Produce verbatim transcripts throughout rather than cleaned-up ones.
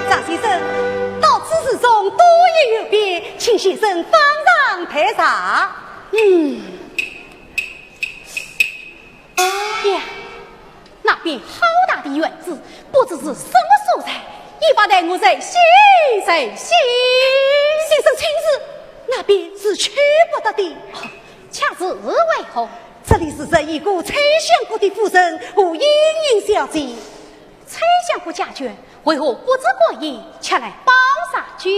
张先生，到此寺中多有游边，请先生方丈退茶。嗯。呀，那边好大的院子，不知是什么所在，也不待我再细再细。先生请住，那边是去不得的。哦，却是为何？这里住着已故崔相国的夫人和莺莺小姐。 崔相国家眷为何不知国语，却来包茶居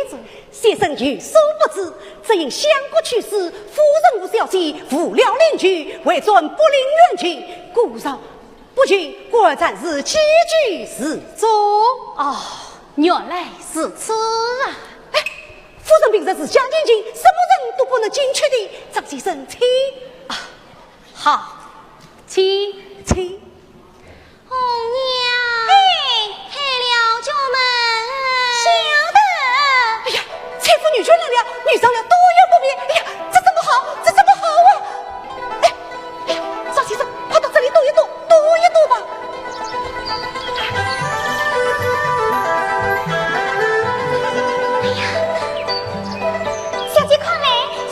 住？先生有所不知，只因相国去世，夫人和小姐扶了灵柩，回转博陵原籍，故而不求，故而暂时寄居寺中。哦，原来如此啊！哎，夫人平日是讲究礼，什么人都不能进去的。张先生，请。啊，好，请。请。 红娘。哎，开了角门。晓得。哎呀，崔府女眷来了，遇上了多有不便。哎呀，这怎么好？这怎么好啊？哎，哎呀，张先生，快到这里躲一躲，躲一躲吧。哎呀，小姐快来，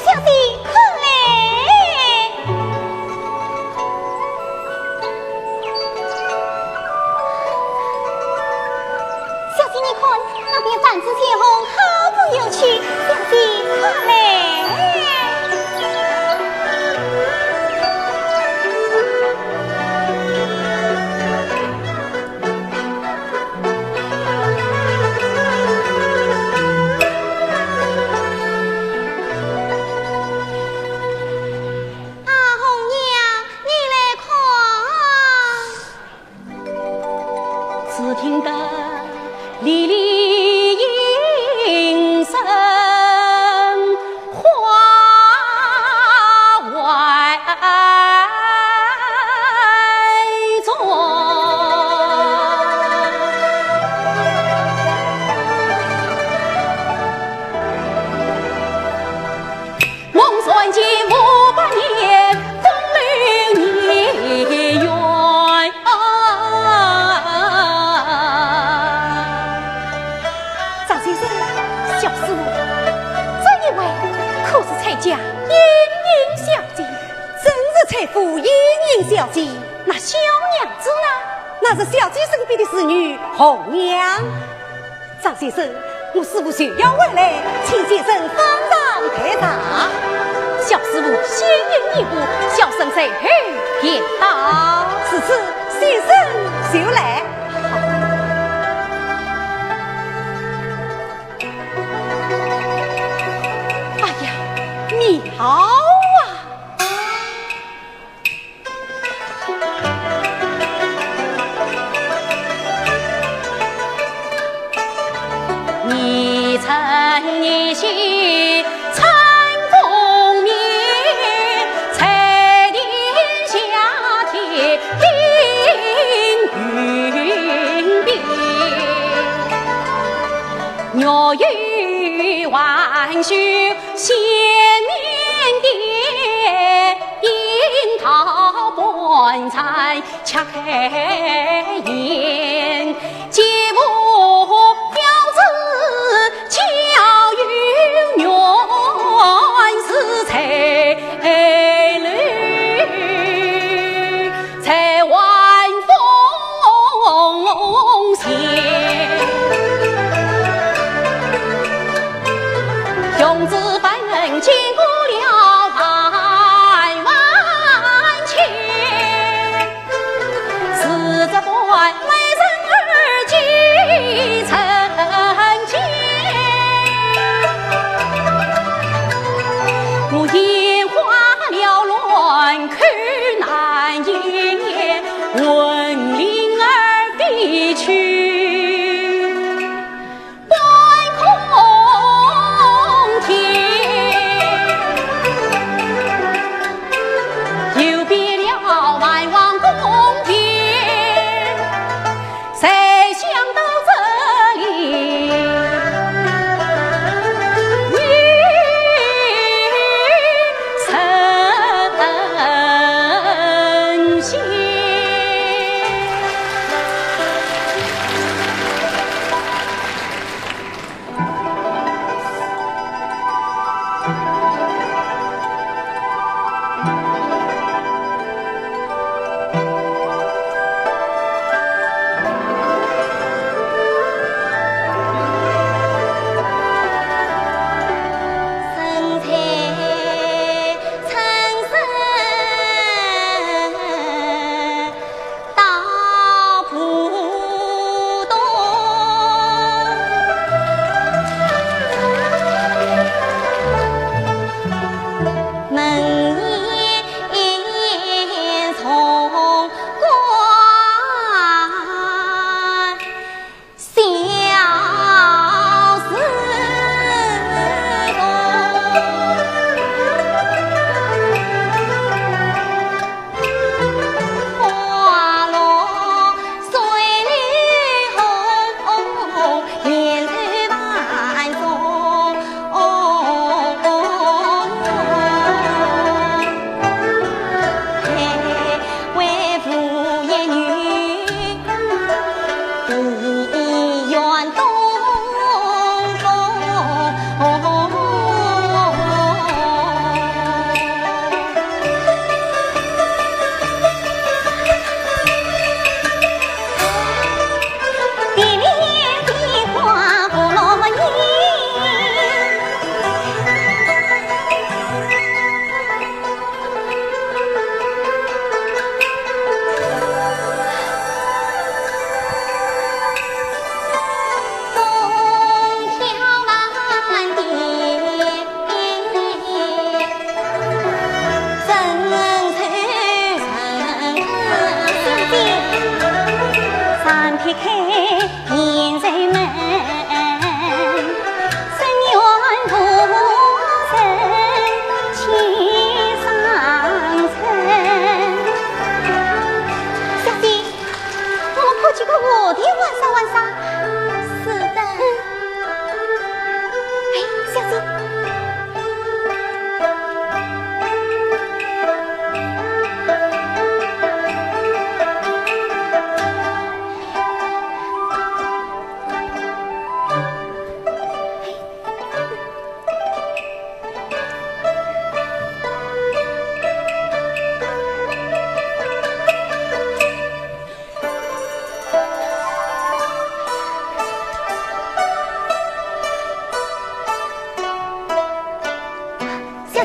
小姐快来。 小姐，你看，那边半枝鲜红，好不有趣。小姐，快来。家莺莺小姐。正是蔡府莺莺小姐。那小娘子呢？那是小姐身边的侍女红娘。张先生，我师父就要回来，请先生方丈待茶。小师父先行一步，小生在后便到。如此，先生就来。哎呀，你好啊！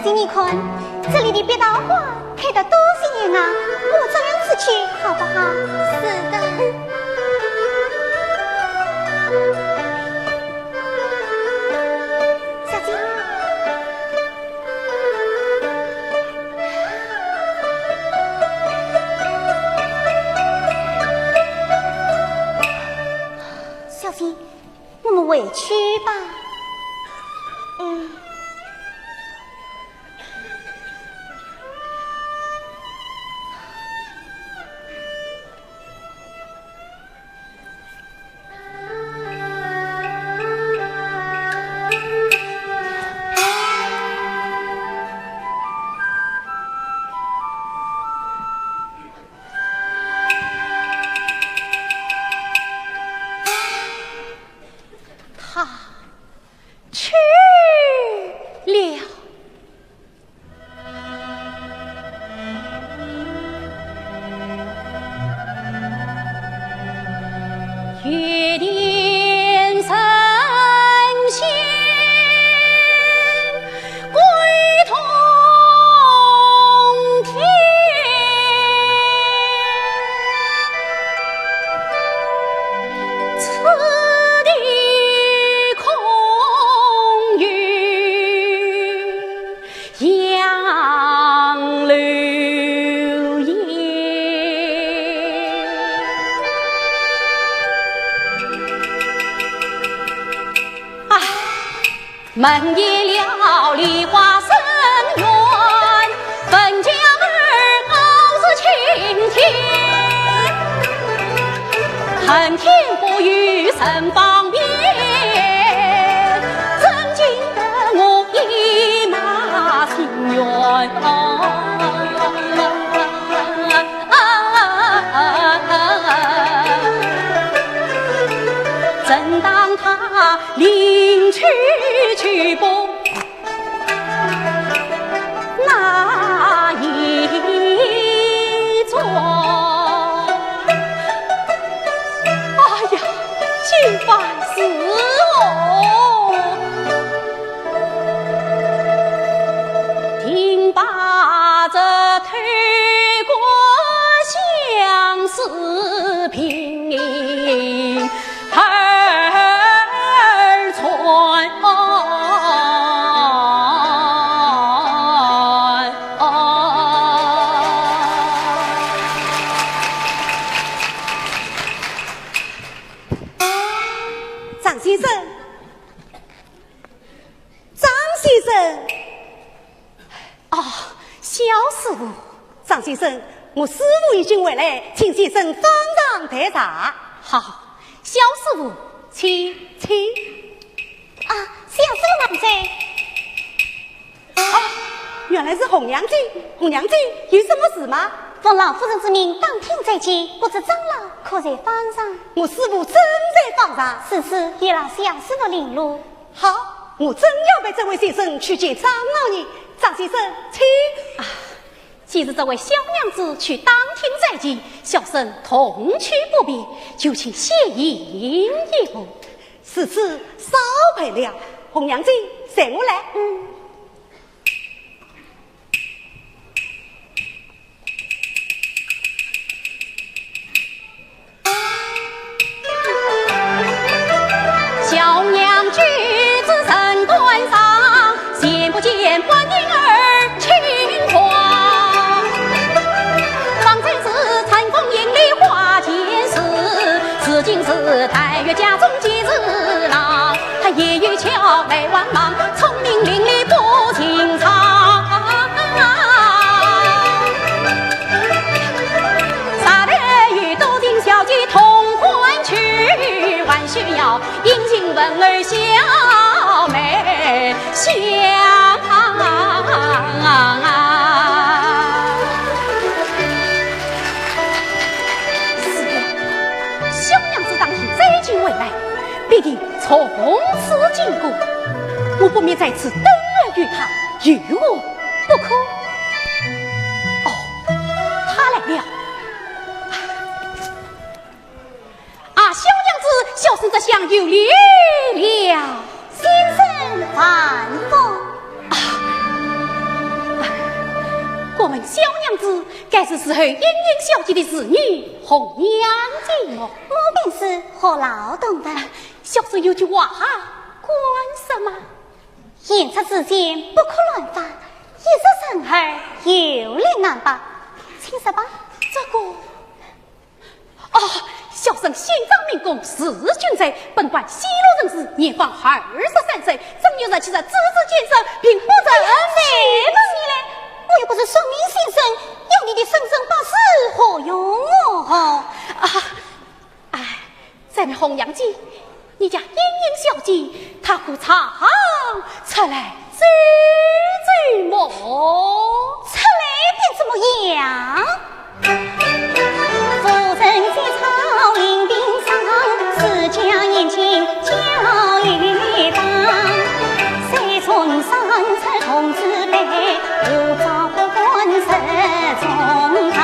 姐，你看，这里的白桃花开得多鲜艳啊，我这样子去好不好？是的。小姐，小姐，我们回去吧。嗯。他去了。哎呀，真烦事哦！张先生，张先生。哦，萧师傅。张先生，我师傅已经回来，请先生方丈待茶。好，萧师傅，请，请。啊，萧师傅慢走。 啊，原来是红娘姐。红娘姐，有什么事吗？奉老夫人之命，打听斋期，不知长老可在方丈？我师傅正在方丈。是，是，有劳萧师傅领路。好，我正要陪这位先生去见长老呢。张先生，请。啊，既是这位小娘子去打听斋期，小生同去不便，就请先行一步。如此少陪了。红娘姐，随我来。嗯。 是的，小娘子打听斋期回来，必定从此经过，我不免在此等候于她，有何不可？哦，她来了。 啊，小娘子，小生这厢有礼了。先生万福。啊，还是侍候莺莺小姐的侍女红娘姐么？我便是何劳动的。小生有句话，官什么？言出此言，不可乱发，一入人耳，有力难拔。请说吧。这个……哦，小生姓张名珙，字君才，本贯西洛人氏，年方二十三岁，正月十七日子时建生，并不曾……谁问你嘞？我又不是算命先生，要你的生辰八字何用我？啊，哎，这位红娘姐，你家莺莺小姐，她可常出来走走么？出来便怎么样？ 夫人在草林边上，自家眼睛叫一旁。谁从山出童子背，我早不敢入中堂。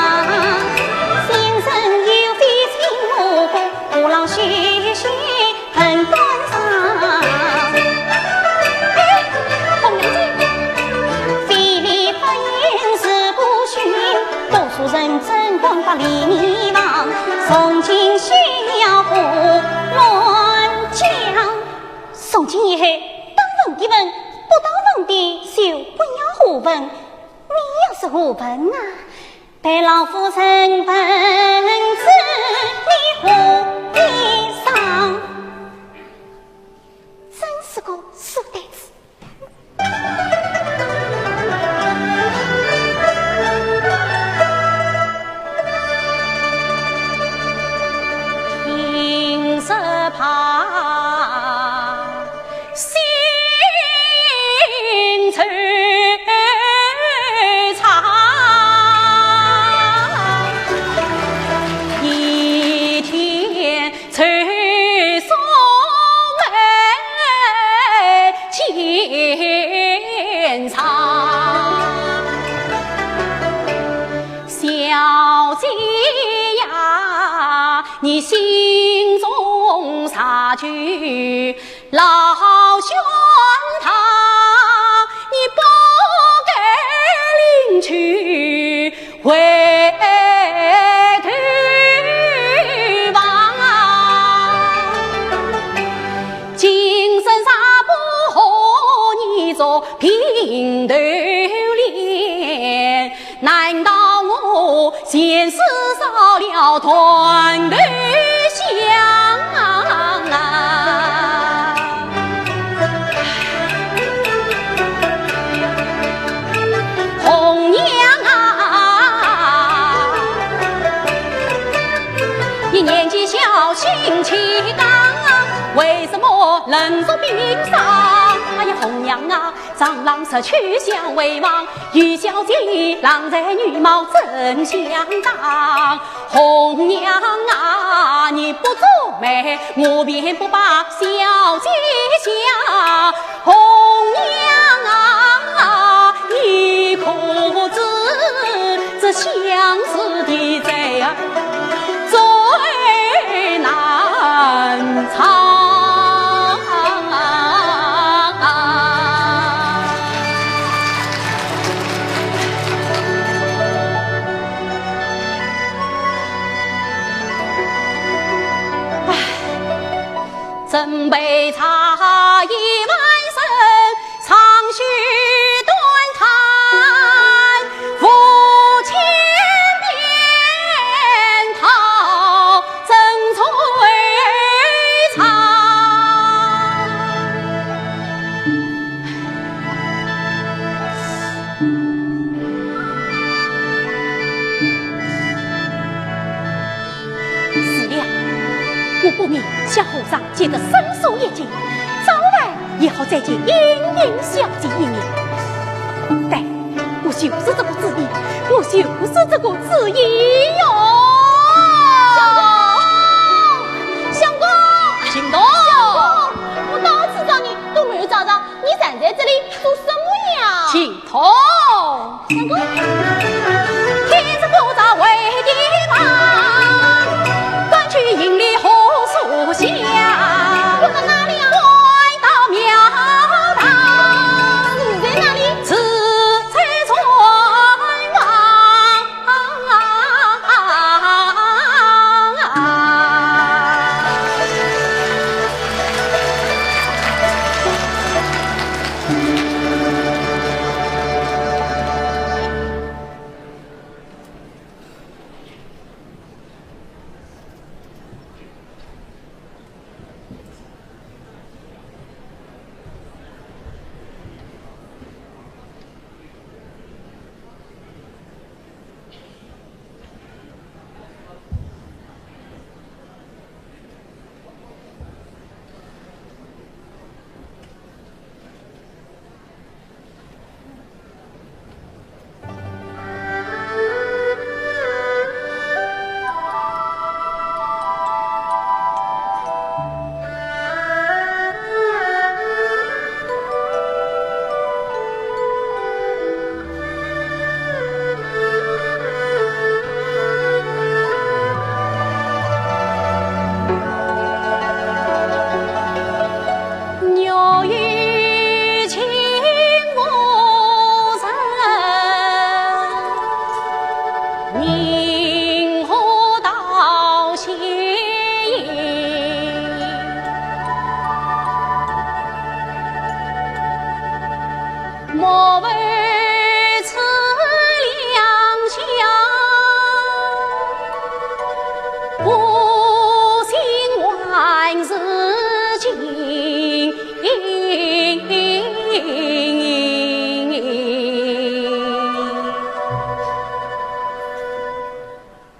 先生有非请我过，我老许许 很端庄。哎，红娘姐。非礼勿言是不逊，读书人怎敢把礼仪忘？从今休要胡乱讲。从今以后，当问的问，不当问的就不要胡问。你要是胡问啊， 待老夫人问仔你何地上。真是个书呆子。平日旁 心惆怅，一天愁送间上。小姐呀， 你心中啥去老宣堂，你不该临去回头望。今生若不和你做平头恋， 难道我前世烧了断头香啊？红娘啊，你年纪小心气刚，为什么冷若冰霜？哎呀，红娘啊， 长郎失去相为忘，与小姐郎才女貌怎相当？红娘啊，你不作美，我便不把小姐想。红娘啊，你可知这相思的罪啊， 最难藏。唉，斟杯茶一碗深， 长吁短叹，无牵扁桃争春草。是了，我不免向和尚借得生疏一径，早晚 也好再见莺莺小姐一面。对，我就是这个主意，我就是这个主意哟。相公，相公，相公，我到处找你都没有找着，你站在这里做什么呀？请坐。 相公。天色不早回地方，短去阴里何处乡？我在哪里啊？回到庙堂。你在哪里？自在船房。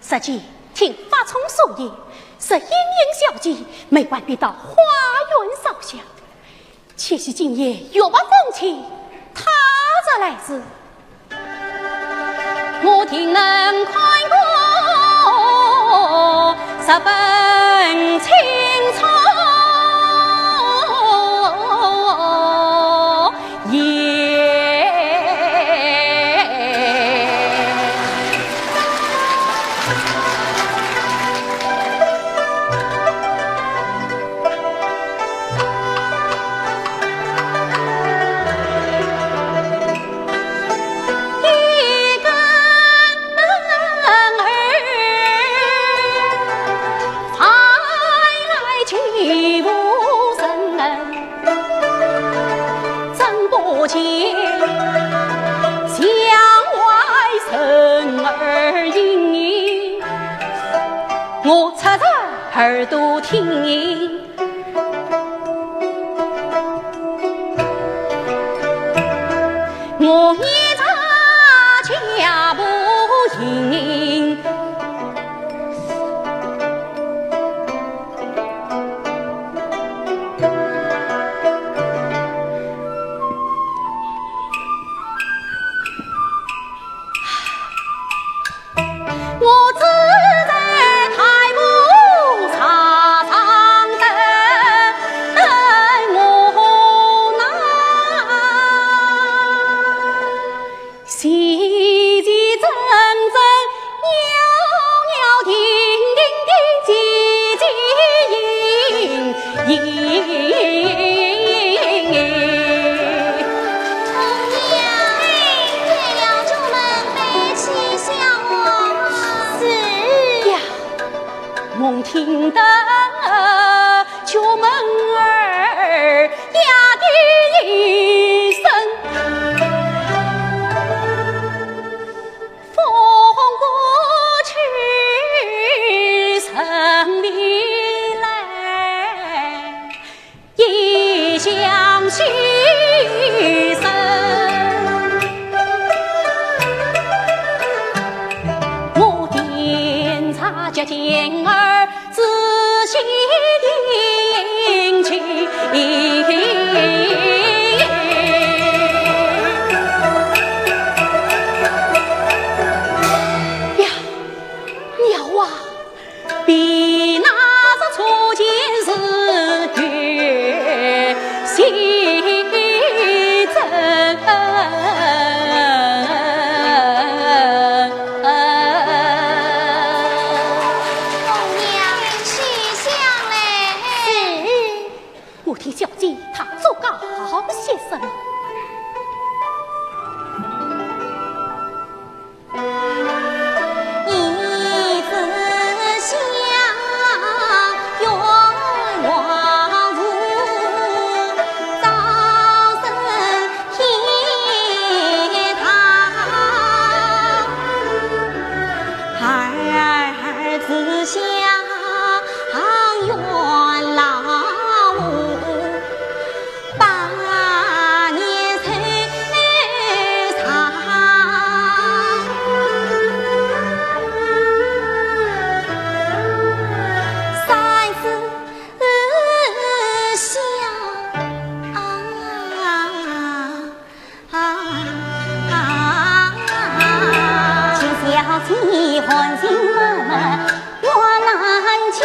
实际听法聪所言，是莺莺小姐没完必到花园烧香。 且喜今夜月白风清，她若来时，我定能看个十分清楚。耶。 我侧侧耳朵听，我倚着脚步行。 我只在台步上上等，等我那喜气蒸蒸、袅袅婷婷的姐姐莺莺。红娘，哎，夜了，出门背起香火。是。呀， 梦听得角门儿呀的一声，风过去声未来。 一向细声，我点茶接点儿仔细听去。呀，妙啊！ 比那日初见时越细真。红娘，取香嘞。是，我听小姐她祝告好些什么？ 一枝香，愿望无，早生天堂。二枝香，愿老无， 百年寿长。三枝香，啊，啊，啊，啊。今宵见寒情脉脉 我难讲。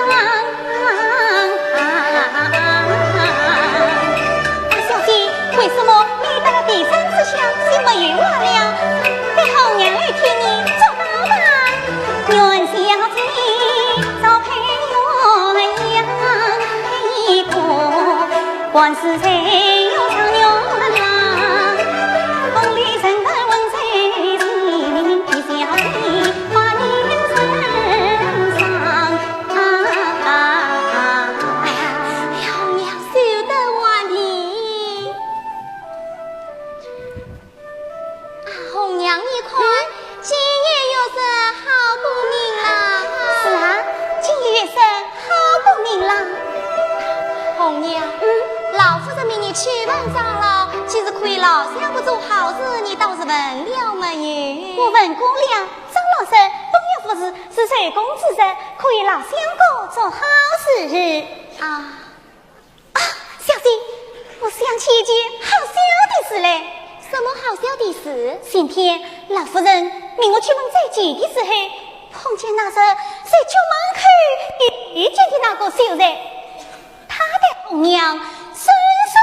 啊，小姐，为什么你到了第三枝香就没有话了？待红娘来替你祝告吧。愿小姐早配鸳鸯，配一个 哎呀，红娘，休得挽留。请问长老，既是可以老相公做好事，你倒是问了没有？我问过了，长老说，东阳府事是受供之事，可以老相公做好事。啊。啊，小姐，我想起一件好笑的事来。什么好笑的事？前天老夫人命我去问斋戒的时候，碰见那日在角门口遇见的那个秀才，他的红娘深深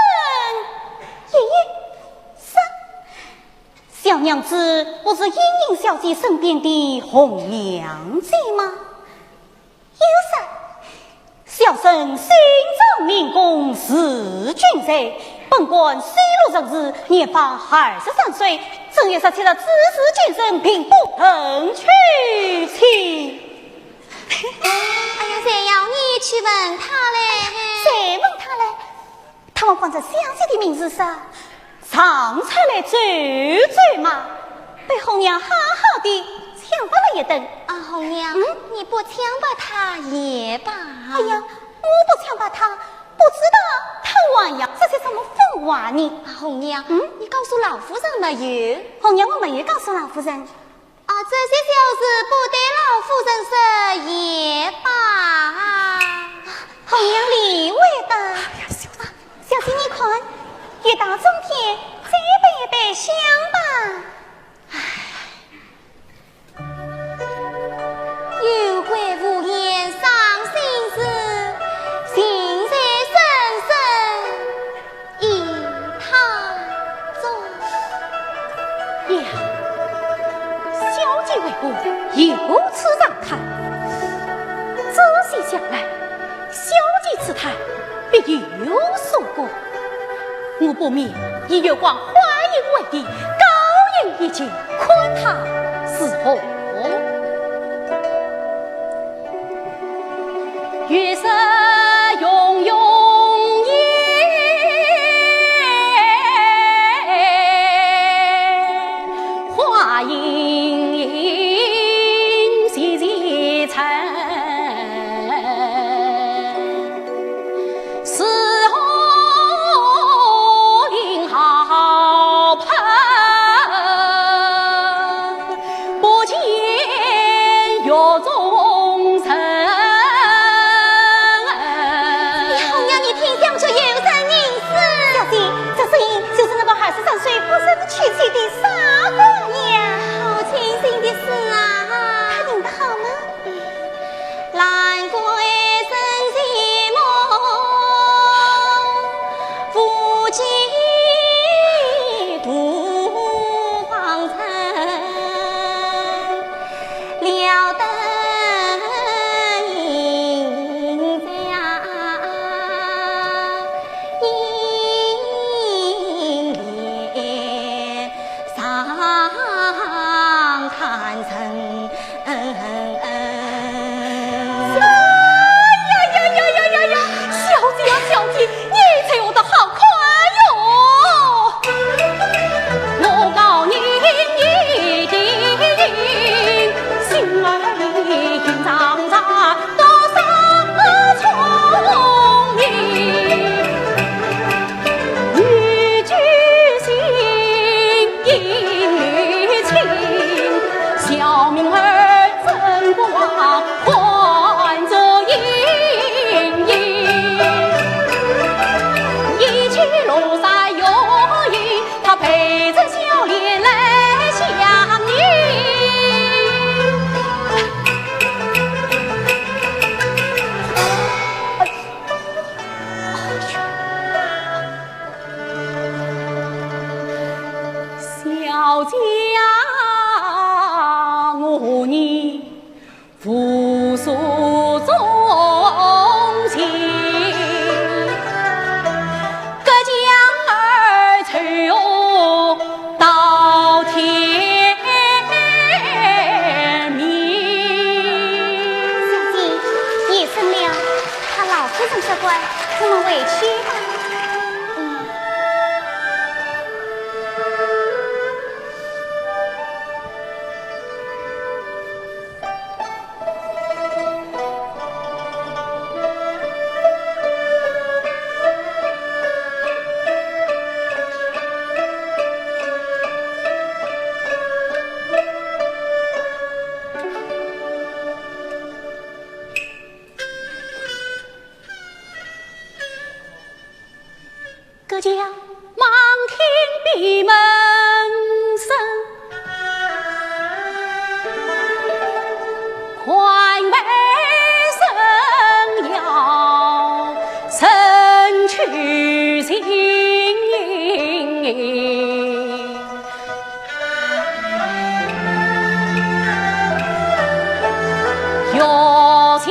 一一说：“小娘子不是莺莺小姐身边的红娘子吗？”又说：“小生姓张名珙，字君瑞，本贯西洛人氏，年方二十三岁，正月十七日子时进身，并不曾娶妻。”哎呀，谁要你去问他嘞？谁问他嘞？他们光着小姐的名字说，常出来走走嘛，被红娘好好的抢白了一顿。啊，红娘，嗯？你不抢白他也罢。哎呀，我不抢白他，不知道他还要说些什么疯话呢。啊，红娘，嗯？你告诉老夫人没有？红娘，我没有告诉老夫人。 啊，这些小事不对老夫人说也罢。红娘理会的。哎呀，小姐。啊，小姐你看，月到中天，再备一杯香吧。唉。有桂无言伤心事，情在深深 一塌中。呀，小姐为何如此长叹？仔细想来，小姐此叹必有所感。我不免以月光欢影为题，高吟一曲，看她如何。 月色拥拥夜，花影影斜斜沉。 似何凌霄抛抛，不见月中人。哎呀，红娘，你听，像是有人吟诗。小姐，这声音就是那个二十三岁不曾娶妻的傻姑娘。好清新的诗啊！她吟得好吗？ 兰桂生寂寞，无计度荒尘。撩灯影在啊，影帘 上看成。哎呀呀呀呀呀呀！小姐呀，小姐，你吹我的好快哟！我告诉你，你的心儿里隐藏着多少聪明。 女居心，应女亲，小名儿真不忘，唤作莺莺。一起路上有影，她陪着笑脸来相迎。 小姐啊，我念无数衷情，隔江而去到天明。小姐，夜深了， 怕老夫人责怪，我们回去吧。嗯。忙听闭门声，唤回神摇，神去心。 月行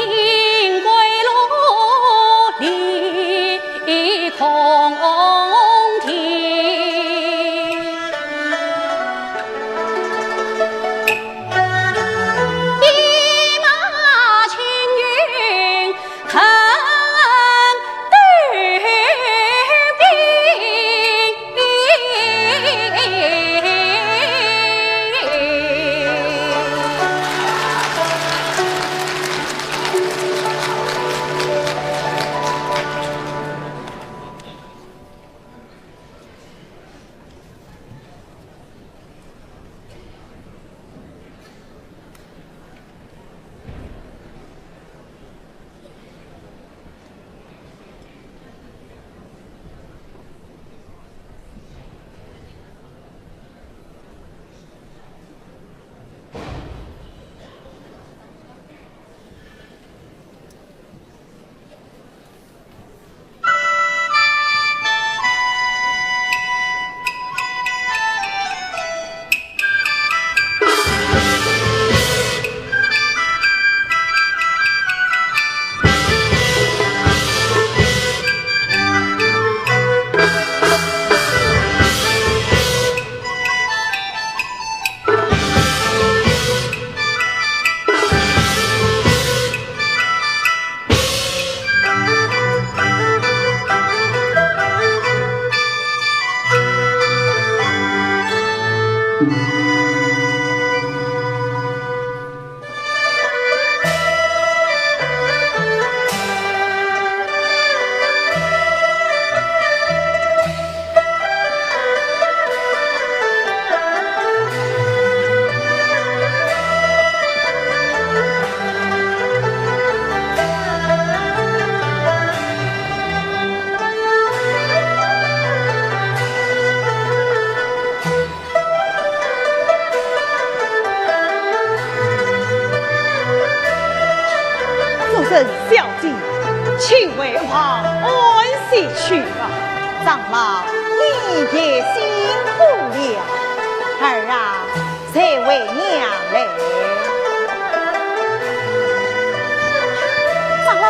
归路，离空庭。一马青云 横渡冰。夫人、小姐，请回房安歇去吧。长老，你也辛苦了。儿啊，随为娘来。长老，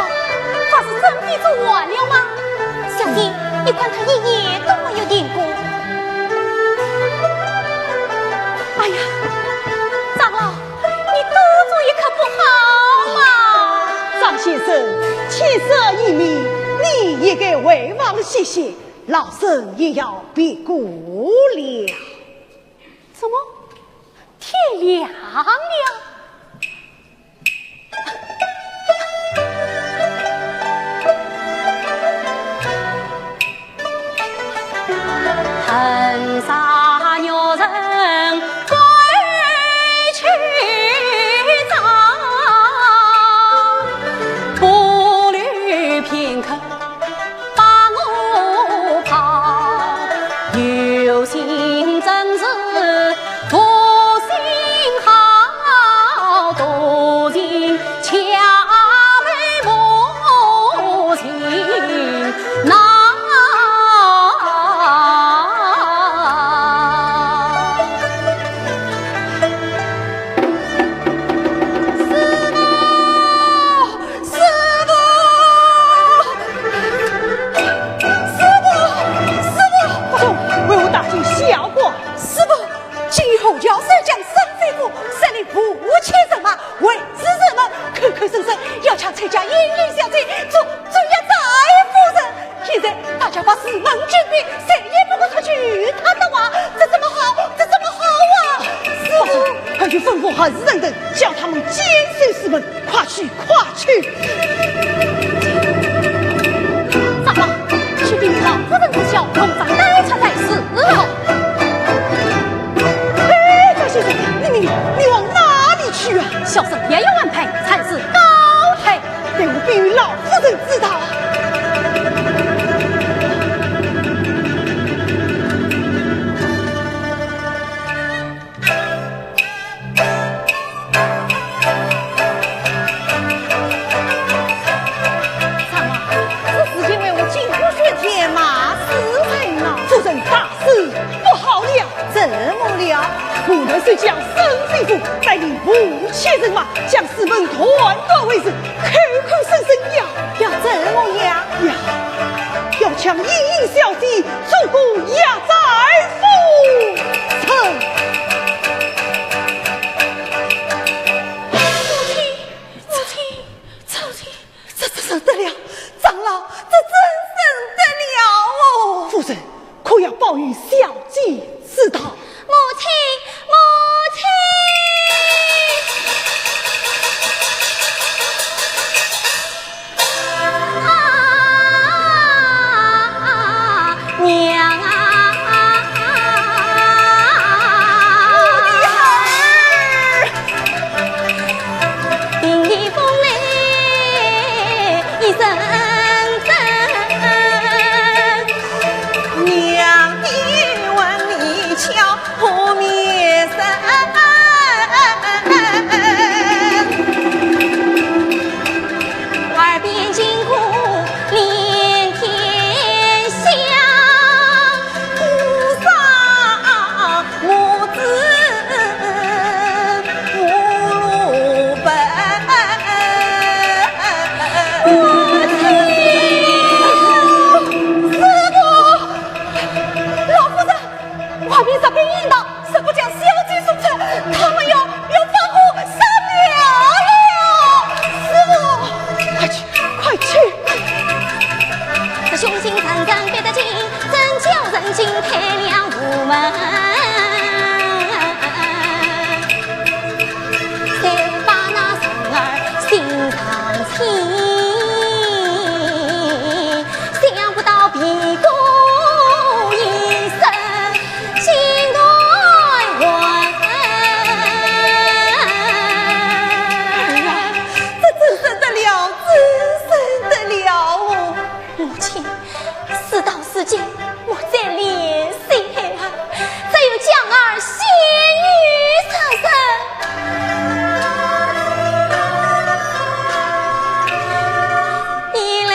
他是真的做完了吗？小姐，你看他一夜都没有停过。哎呀，长老， 你多做一刻不好吗？张先生，天色已明，你也该回房歇息，老身也要闭馆了。怎么，天亮了？ 恨杀玉人归去哉，徒留片刻把我抛。有心真是 独行好，独行巧，为母情难不好了！怎么了？我们是将孙飞虎带领五千人马，将四门团团围住，口口声声要要怎么样？要要将莺莺小姐做个压寨夫人。母亲，母亲，母亲。 这这怎得了？长老，这怎生得了哦？夫人，可要保佑小姐之道。母亲，母亲！啊，娘啊！我的儿！ 外面十兵引道，如果将小姐送出，他们要要放火杀了哟！师傅，快去，快去！儿啊，这怎生得了，怎生得了哦！母亲，事到如今，莫再怜惜孩儿，只有将儿献与贼人。一来，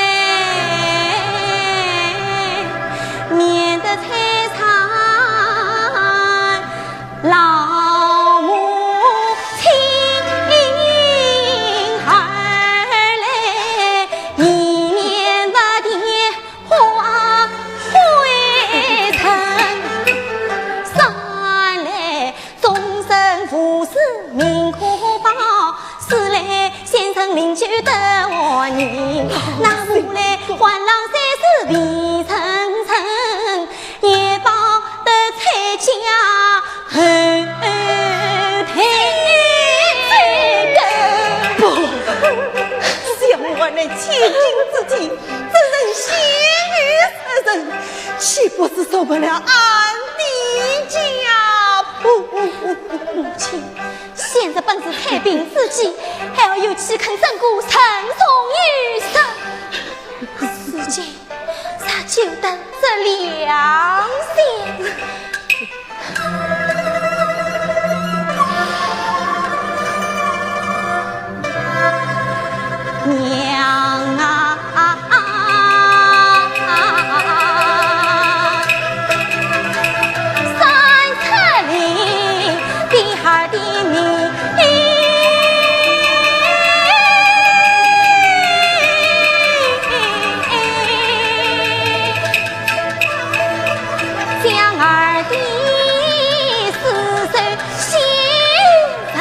免得拆穿 老母亲，二来，以免不提花未成，三来，终身无事命可保，四来，先生灵柩得安宁，那五来，还郎三世未曾成， 也报得在家后台。不，想我那千金之计，怎能献与贼人？岂不是辱没了俺的家谱？母亲，现在本是太平之计，孩儿又岂肯真个顺从于贼？如今 若就得这良心。娘啊，三尺林，比孩儿的命 将儿的尸首献出人。儿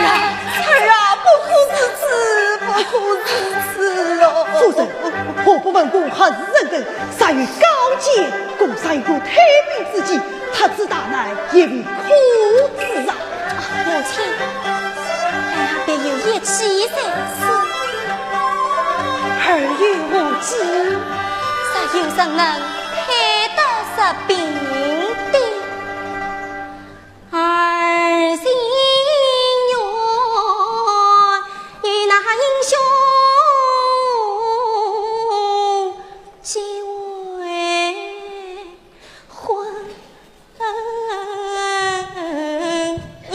啊，儿啊，不可如此，不可如此哦！夫人，何不问过何人认得？ 尚有高见，共商一个退兵之计，脱此大难，也未可知啊！母亲，哎呀，别有一计在此。儿有何计？若有人能退得贼兵的， 儿情愿与那英雄结为婚姻。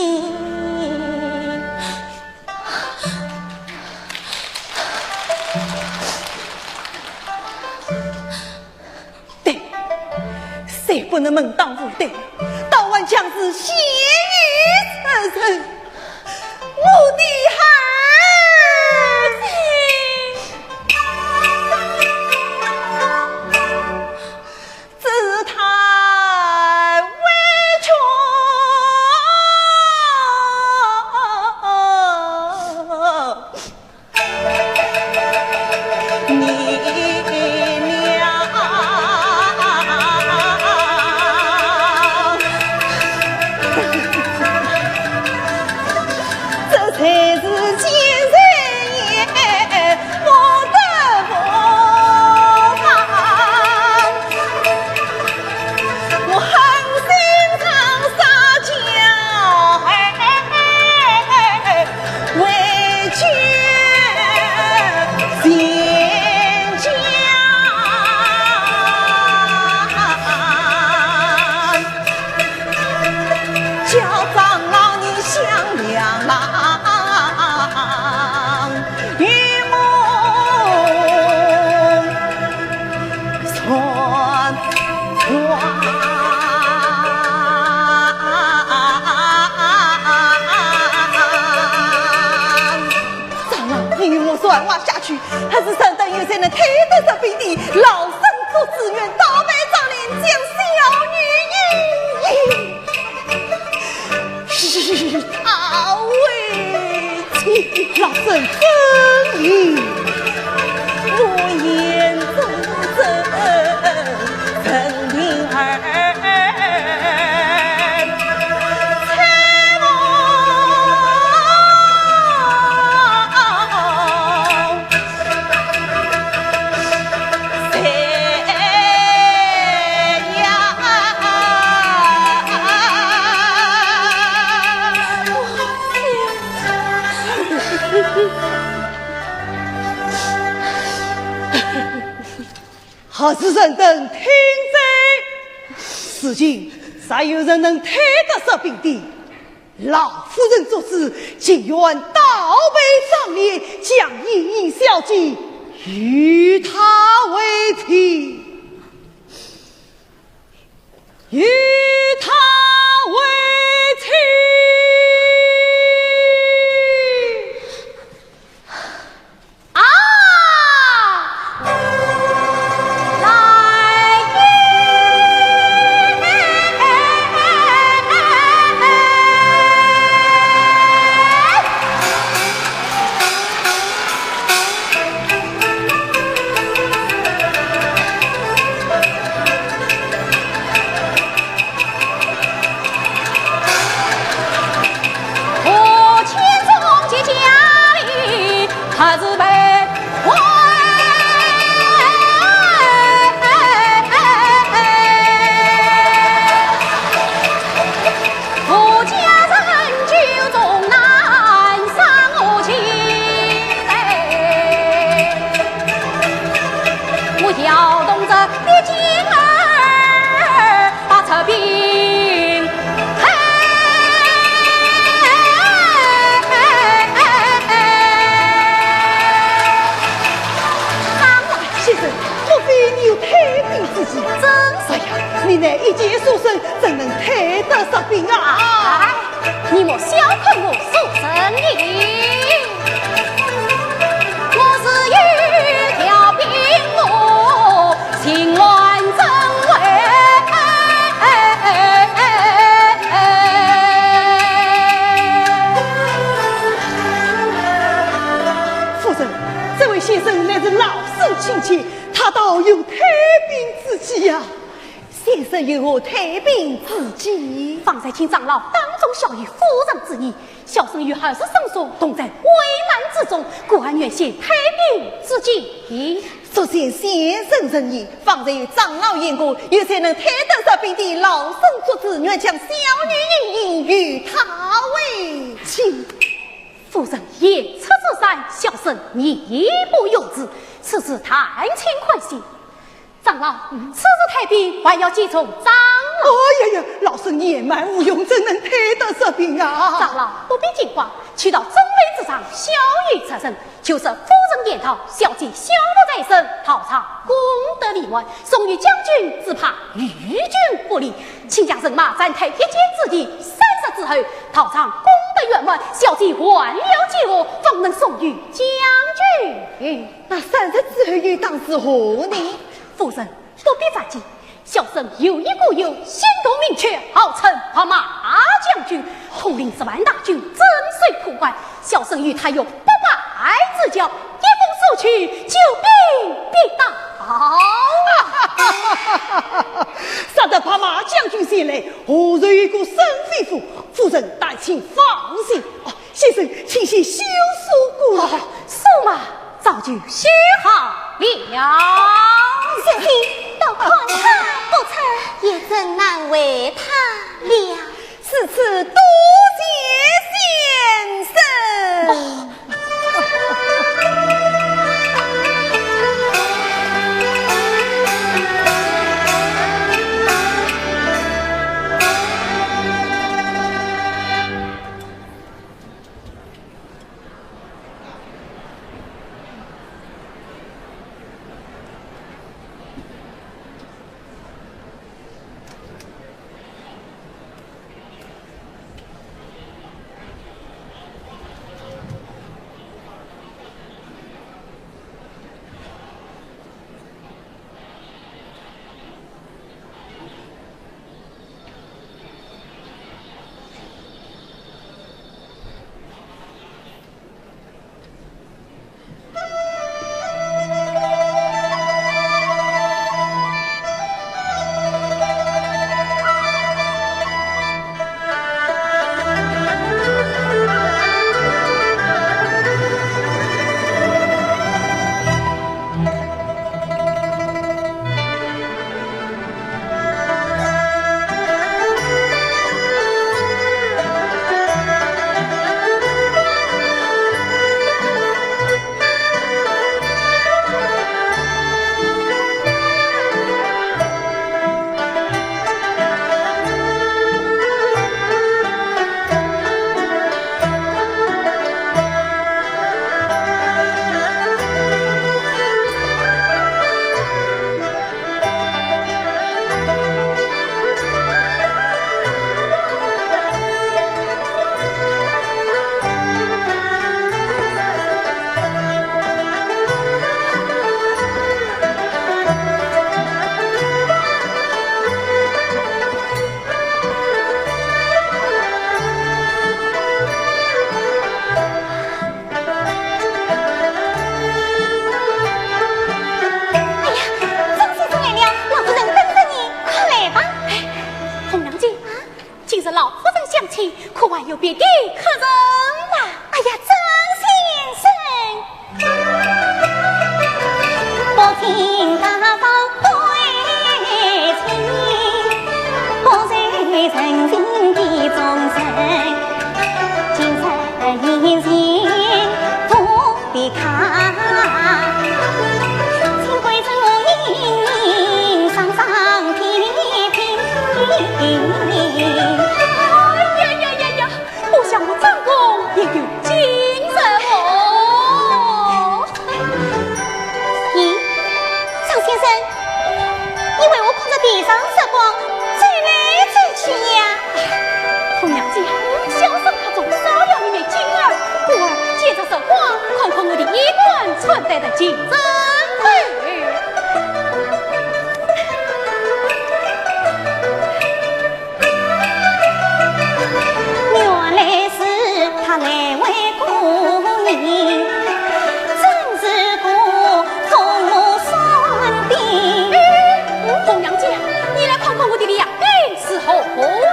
谁不能门当户对，倒还强似先前之人，我的儿子。只叹委屈。长老，你与我传话下去，何时生旦有谁能推得着兵的，老身做主，愿倒背上联，将小女莺莺与他为妻。老身遵命。何时人等听着？如今尚有人能推得着兵的？ 老夫人作主，情愿倒背上联，将莺莺小姐与他为妻，与他为妻。 啊！来也！长老先生，莫非你有退兵之计？正是呀，你那一介书生，怎能退得着兵啊？哎，你莫小看我书生。 夫人，这位先生乃是老身亲戚，他倒有退兵之计呀。先生有何退兵之计？方才听长老当众晓谕夫人之意，小生与儿子生疏，同在危难之中，故而愿献退兵之计。 祝谢先生仁义，方才有长老言过，有谁能退得着兵的，老身作主，愿将小女莺莺与他为妻。夫人言出此山，小生义不容辞，此事但请宽限。长老，此事退兵还要见从长老。哎呀呀，老身年迈无用，怎能退得着兵啊？长老不必惊慌，去到中之上，小有出身，就是夫人言道，小姐小乐在身，道场功德圆满，宋玉将军只怕与君不利。请将人马暂退一箭之地，三日之后，道场功德圆满，小姐还了解我，方能送与将军。那三日之后又当如何呢？夫人， 不必烦急，小生有一故友，姓杜名雀，号称白马将军，统领十万大军，镇守破关。小生与他有不败之交，一封书去，救兵必到。杀得白马将军前来，何愁有个沈飞虎？夫人但请放心。哦，先生，请先休书过了。哦，书嘛， 早就写好了。贤弟，倒看他不出，也真难为他了。如此多谢先生。哎呀，张先生来了，老夫人等着你，快来吧。哎，红娘姐，啊，今日老夫人相请，可还有别的客人吗？哎呀，张先生。哎呀呀呀呀，不想我张公也有今日哦。咦，张先生，你为何靠着地上拾光，走来走去呀？红娘姐，小生太重，少了一面镜儿，故而借着拾光，看看我的衣冠穿戴的尽整齐。原来是他来回顾你，真是个同谋算的。红娘姐，你来看看我的两鬓是何物啊？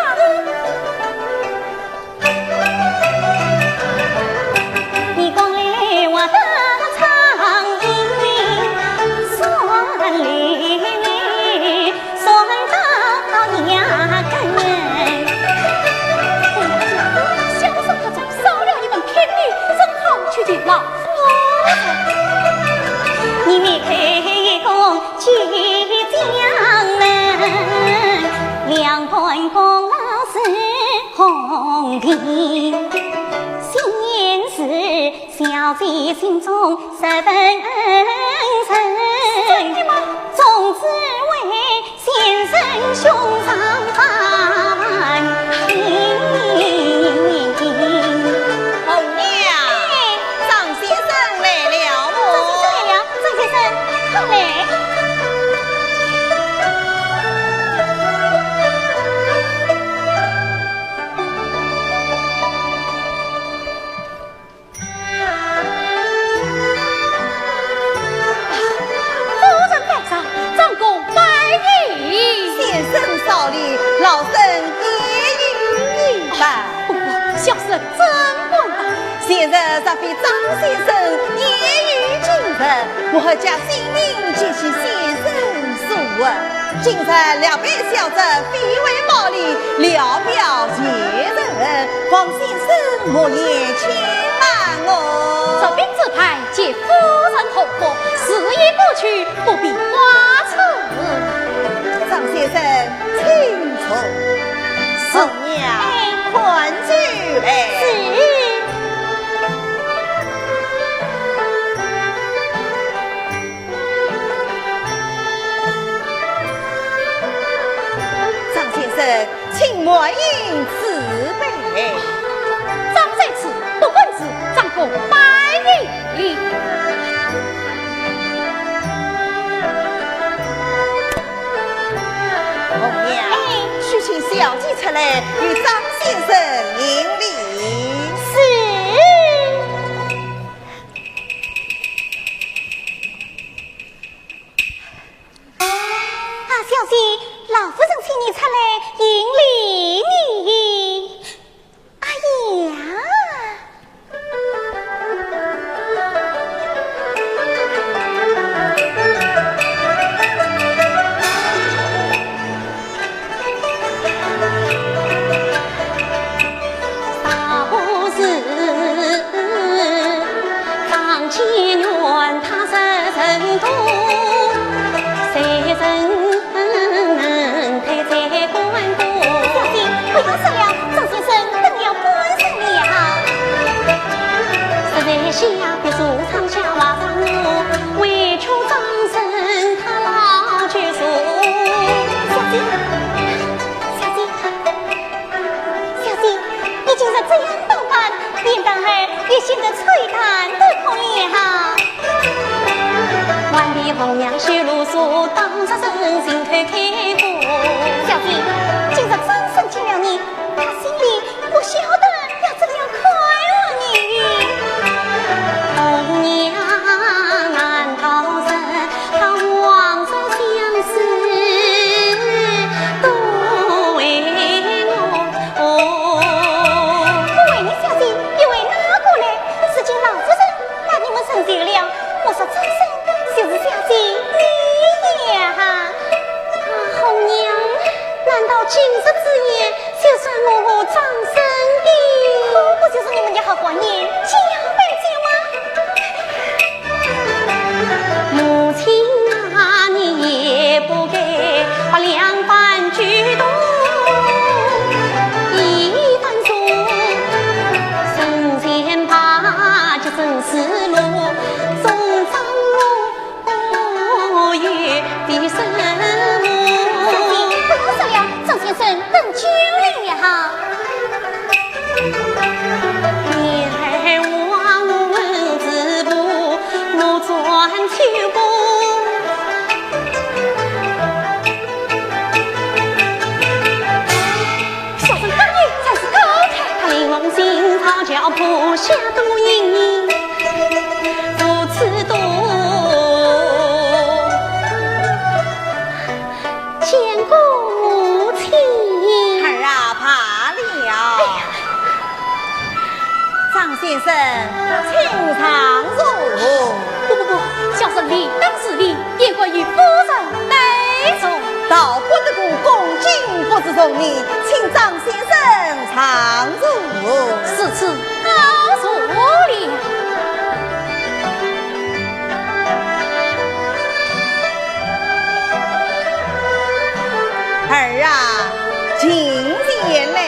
小生太重，少了一门聘礼，怎好去见老夫人？小姐心中十分深。真的吗？从此为先生胸上花环。红娘，哎。张先生来了哦。张先生来了，张先生，快来。 夫人拜上，长工拜揖。先生少礼，老身也有一拜。不过，小生怎敢当？前日若非张先生言语kindred，我何家性命皆系先生所护。 今日料办小侄，非为暴力，聊表前程，望先生莫嫌，请慢我。这禀之牌，接夫人同福，事已过去，不必挂齿。张先生，请坐。红娘，哎。款酒来。是。 张先生，请满饮此杯。长在此，不敢辞，长工拜揖。红娘，哎。去请小姐出来，与张先生行礼。是。 啊，小姐，老夫人请你出来行礼呢。哎呀！小姐，不要说了，张先生等了半日了。 小姐，小姐，小姐，你今日这样打扮，连男孩也显得吹弹得破了。 小姐，今日张生见了你，他心里不晓得要怎样快活呢。 不为你小姐，又为哪个呢？如今老夫人把你们成就了，我说张生就是小姐你呀。啊，红娘，难道今日之言就是我和张生的？可不就是你们的好话言，叫板叫吗？ 母亲啊，你也不该把两番举动一番说，人前怕急真失落，总当我有的什么。小姐，不要说了，张先生等久了呀。 你还望我文字不，我转秋波。小生当年才是高才，他令红星草桥坡下都隐隐如此多。 见过母亲。儿啊，罢了。哎呀，张先生，请上座。不，不，不，小生理当侍立，焉敢与夫人对坐？道不得个恭敬不如从命，请张先生上座。如此告坐了。 儿啊，近前来。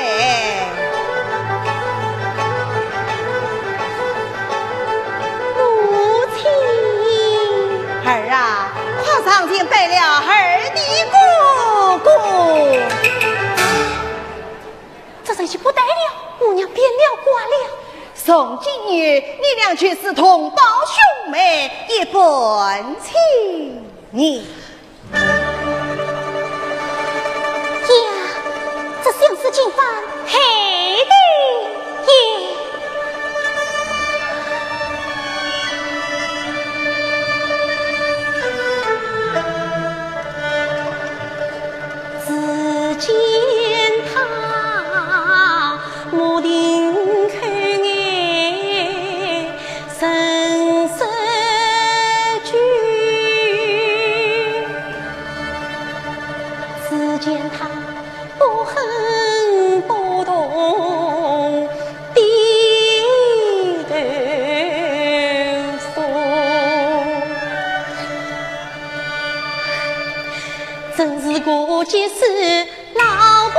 拜了二弟哥哥。这人是不得了，我娘变了卦了。从今日，你俩就是同胞兄妹，一般情谊。呀，这相思金番害得也。 只见他目定口眼神色拘，只见他不哼不动低头松。 真是过节时老婆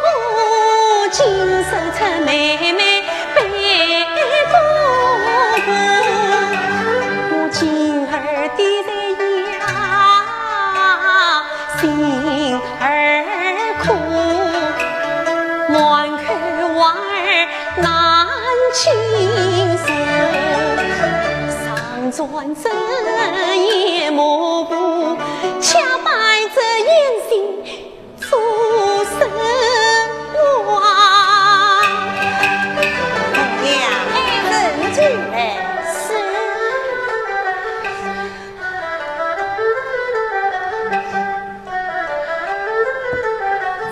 婆，今日出妹妹拜哥哥。我今儿的在呀，心儿苦，满口话儿难倾诉。上转这夜幕布，恰摆这眼心 做生活。红娘，哎，正经嘞。是。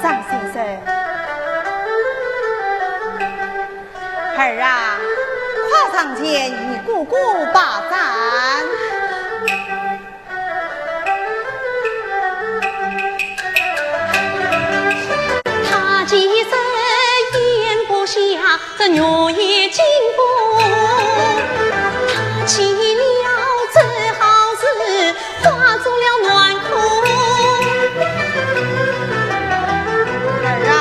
张先生。儿啊，快上前与哥哥把盏。 他既然咽不下这玉液金杯，他去了，只好是化作了暖空。儿啊，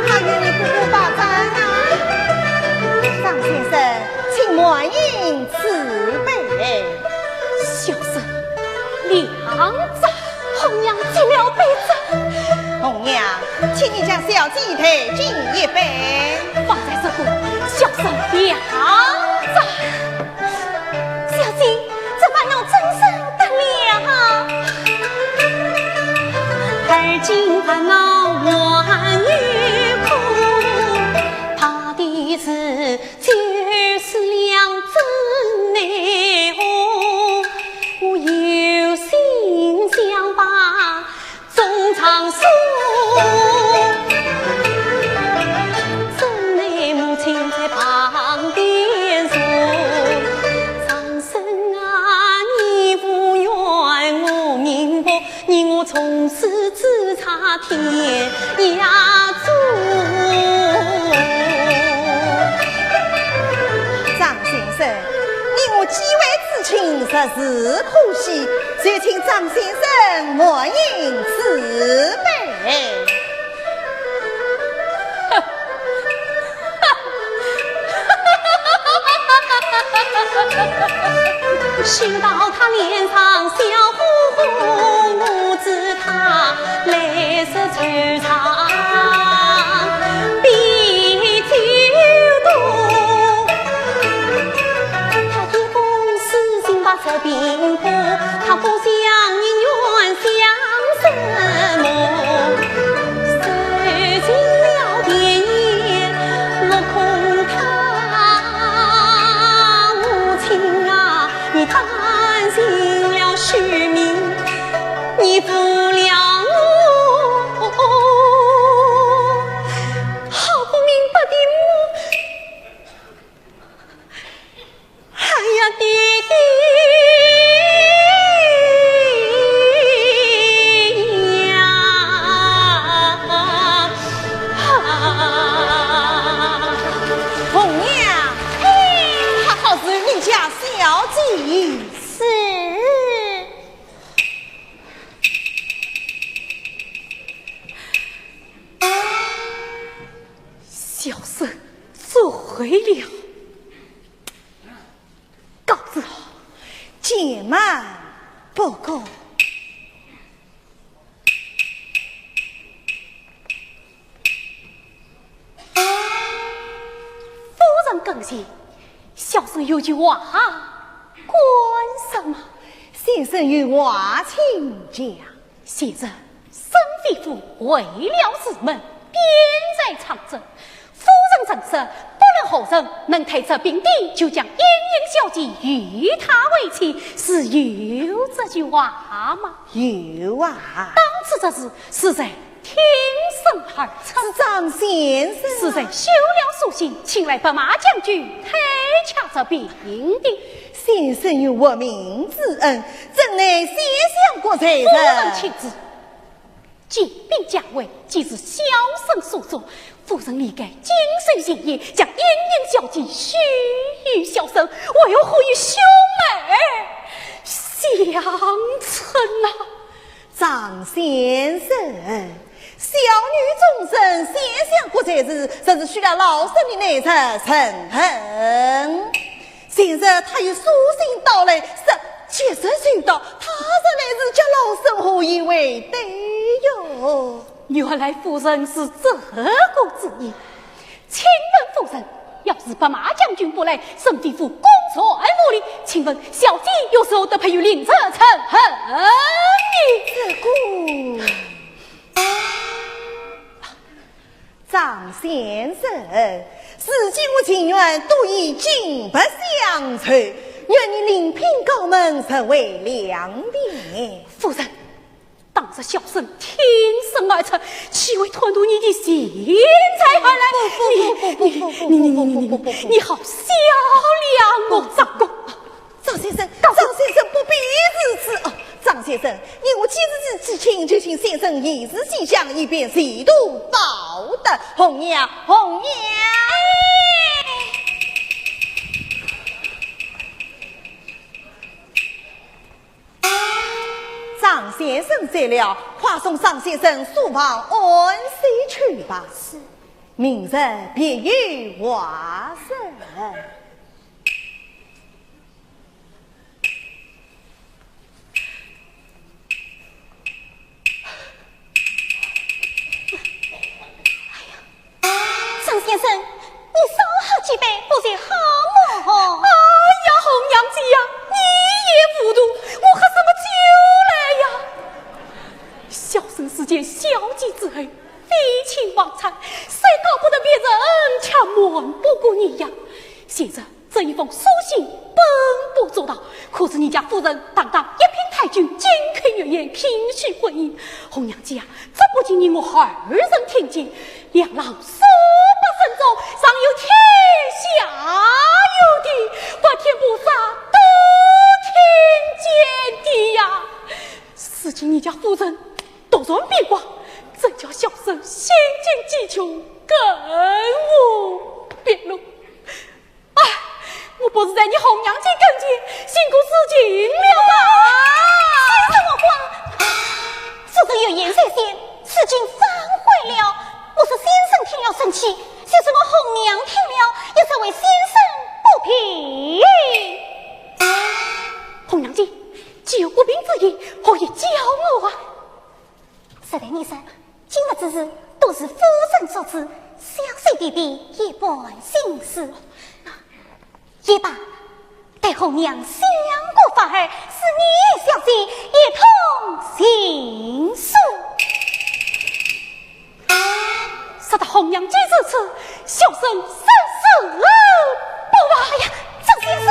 快与你哥哥把盏啊！张先生，请满饮此杯。 小生两盏。红娘接了杯盏。红娘，请你将小姐代敬一杯。方才这个，小生两盏。小姐，这烦恼怎生得了？而今烦恼还有空，怕的是 酒死了怎奈何，我有心想把衷肠诉，怎奈母亲在旁边坐。张生啊，你无怨我明白， 你我从此只差天涯路。张先生，你我既为至亲，实是可惜，就请张先生满饮此杯。 幸到他脸上笑呵呵，我知他来时惆怅比酒多。他一封书信把这病苦，他不想人怨想什么？ 受尽了天年落空他，母亲啊，你担尽了虚名，你负了我好不明白的母。 哎呀，爹爹呀！红娘，哎，好好侍你家小姐。是。小生做回了。 告辞。且慢，不过，先生，小生有句话，官司嘛。先生有话请讲。先生，沈飞虎回了师门，便在长洲。夫人曾说，不论何人能退这兵丁，就将莺莺小姐与他为妻，是有这句话吗？有啊。当初这事是谁 挺身而出。是张先生啊。是谁修了书信，请来白马将军，退却这兵丁？先生有活命之恩，怎奈先相国在人。夫人请住。借兵将围，既是小生所作，夫人理该谨守前嫌，将莺莺小姐许与小生，为何以兄妹相称啊？ 张先生，小女终身，先相国在此，若是许了老身的内侄陈恒。前日他有书信到来，说吉日就到，他若来迟，叫老身何以为对哟？原来夫人是这个主意。 请问夫人，要是白马将军不来，沈飞虎公然无礼，请问小姐又如何得配与令侄陈恒呢？这个，张先生，如今我情愿多以金帛相酬，愿你另聘高门，成为良田。夫人， 当日小生挺身而出，岂会贪图你的钱财而来？不，不，不，不，不，不，不，你，你，你，你，你，你好小量我张公。张先生，张先生不必如此哦。张先生，你我既是至亲，就请先生以示心肠，以便前途报答。红娘，红娘。 张先生走了，快送张先生书房安歇去吧。是。明日别有话说。哎呀， 张先生，你少喝几杯，不就好么？哎呀，红娘姐呀，你也糊涂，我喝什么酒来呀？小生是见小姐之恩，废寝忘餐，虽告不得别人，却瞒不过你呀。现在 这一封书信本不足道，可是你家夫人堂堂一品太君，金口玉言，肯许婚姻。红娘姐啊，这不仅你我二人听见，两廊数百声中，尚有天下有地，八天八煞都听见的呀。如今你家夫人突然变卦，真叫小生心境几穷，更无别路。 啊，我不如在你红娘姐跟前寻个事情了吧？先生莫慌，夫人有言在先，事情反悔了。我说先生听了生气，就是我红娘听了，也是为先生不平。红娘姐，既有不平之意，何以教我啊？ 实在你说，今日之事都是夫人所知，小生弟弟一般心事。也罢，待红娘想个法儿，使你小姐一同行书。说到红娘姐如此，小生甚是不满。哎呀， 张先生。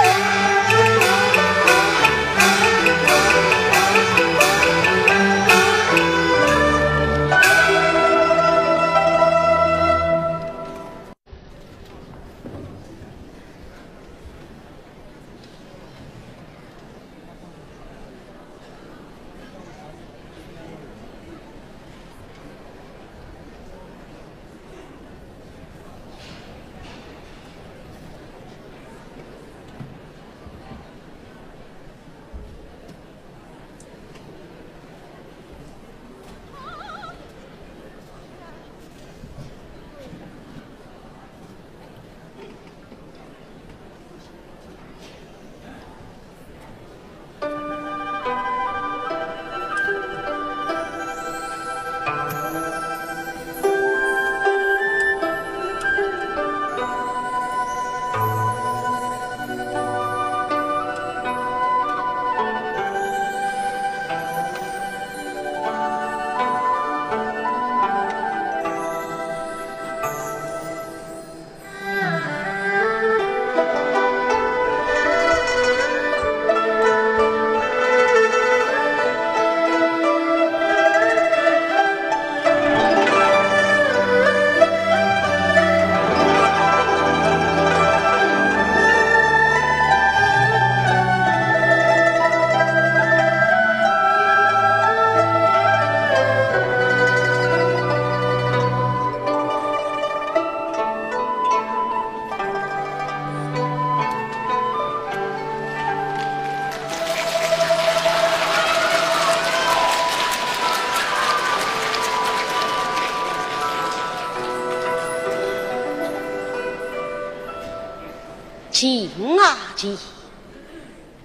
情啊情，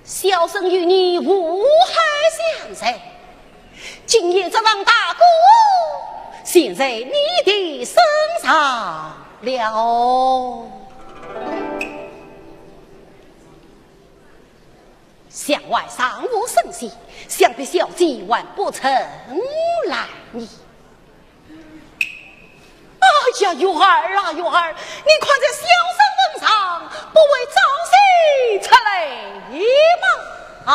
小生与你无话相说。今夜这场大鼓，全在你的身上了。 想外尚无声息，想必小姐还不曾来呢。哎呀，月儿啊，月儿，你看这小生份上，不会早些出来吗？啊！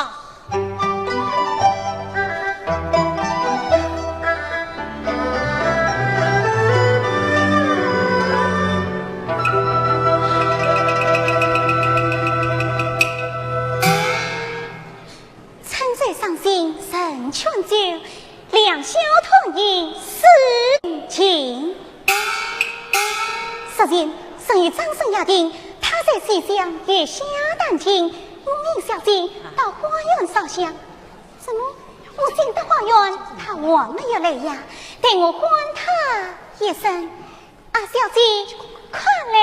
春酒赏心人劝酒，良宵团圆思情。如今生与张生约定，他在西厢月下弹琴，我命小姐到花园烧香。怎么我进得花园，他还没有来呀？待我唤他一声。 啊，小姐，快来！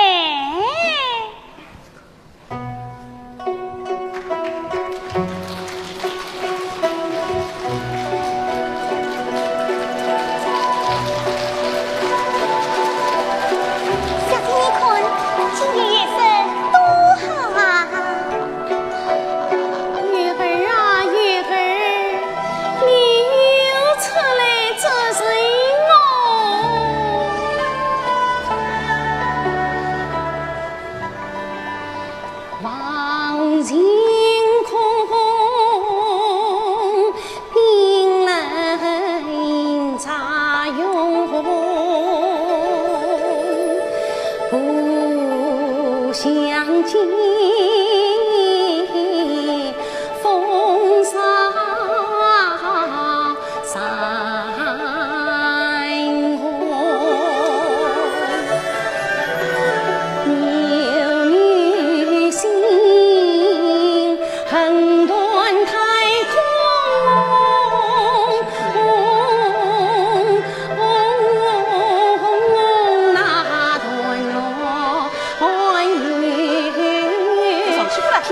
小姐，你看，今夜月色多好啊！ 月儿啊，月儿，你又出来做甚哦？望尽空空，冰冷茶涌，不相见。 风沙山河，有女心恨断太空。 小姐，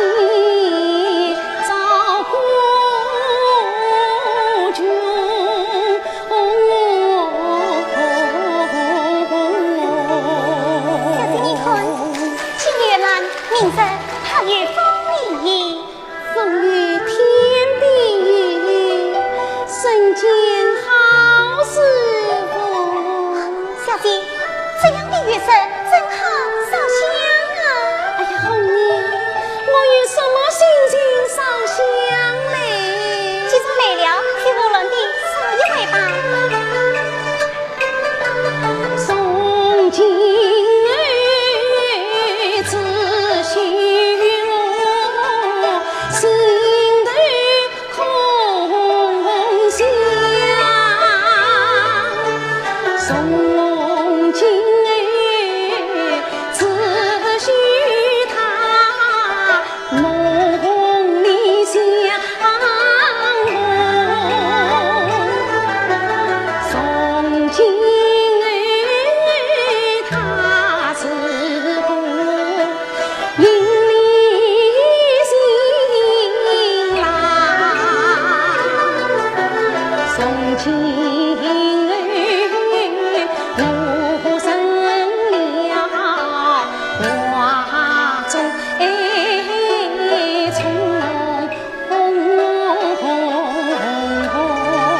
你看，今夜闌，明日好有风雨。 风雨天边雨，人间好时风。小姐，这样的月色怎好烧香啊？哎呀，红娘，我有什么心情烧香嘞？既然来了，就胡乱地烧一回吧。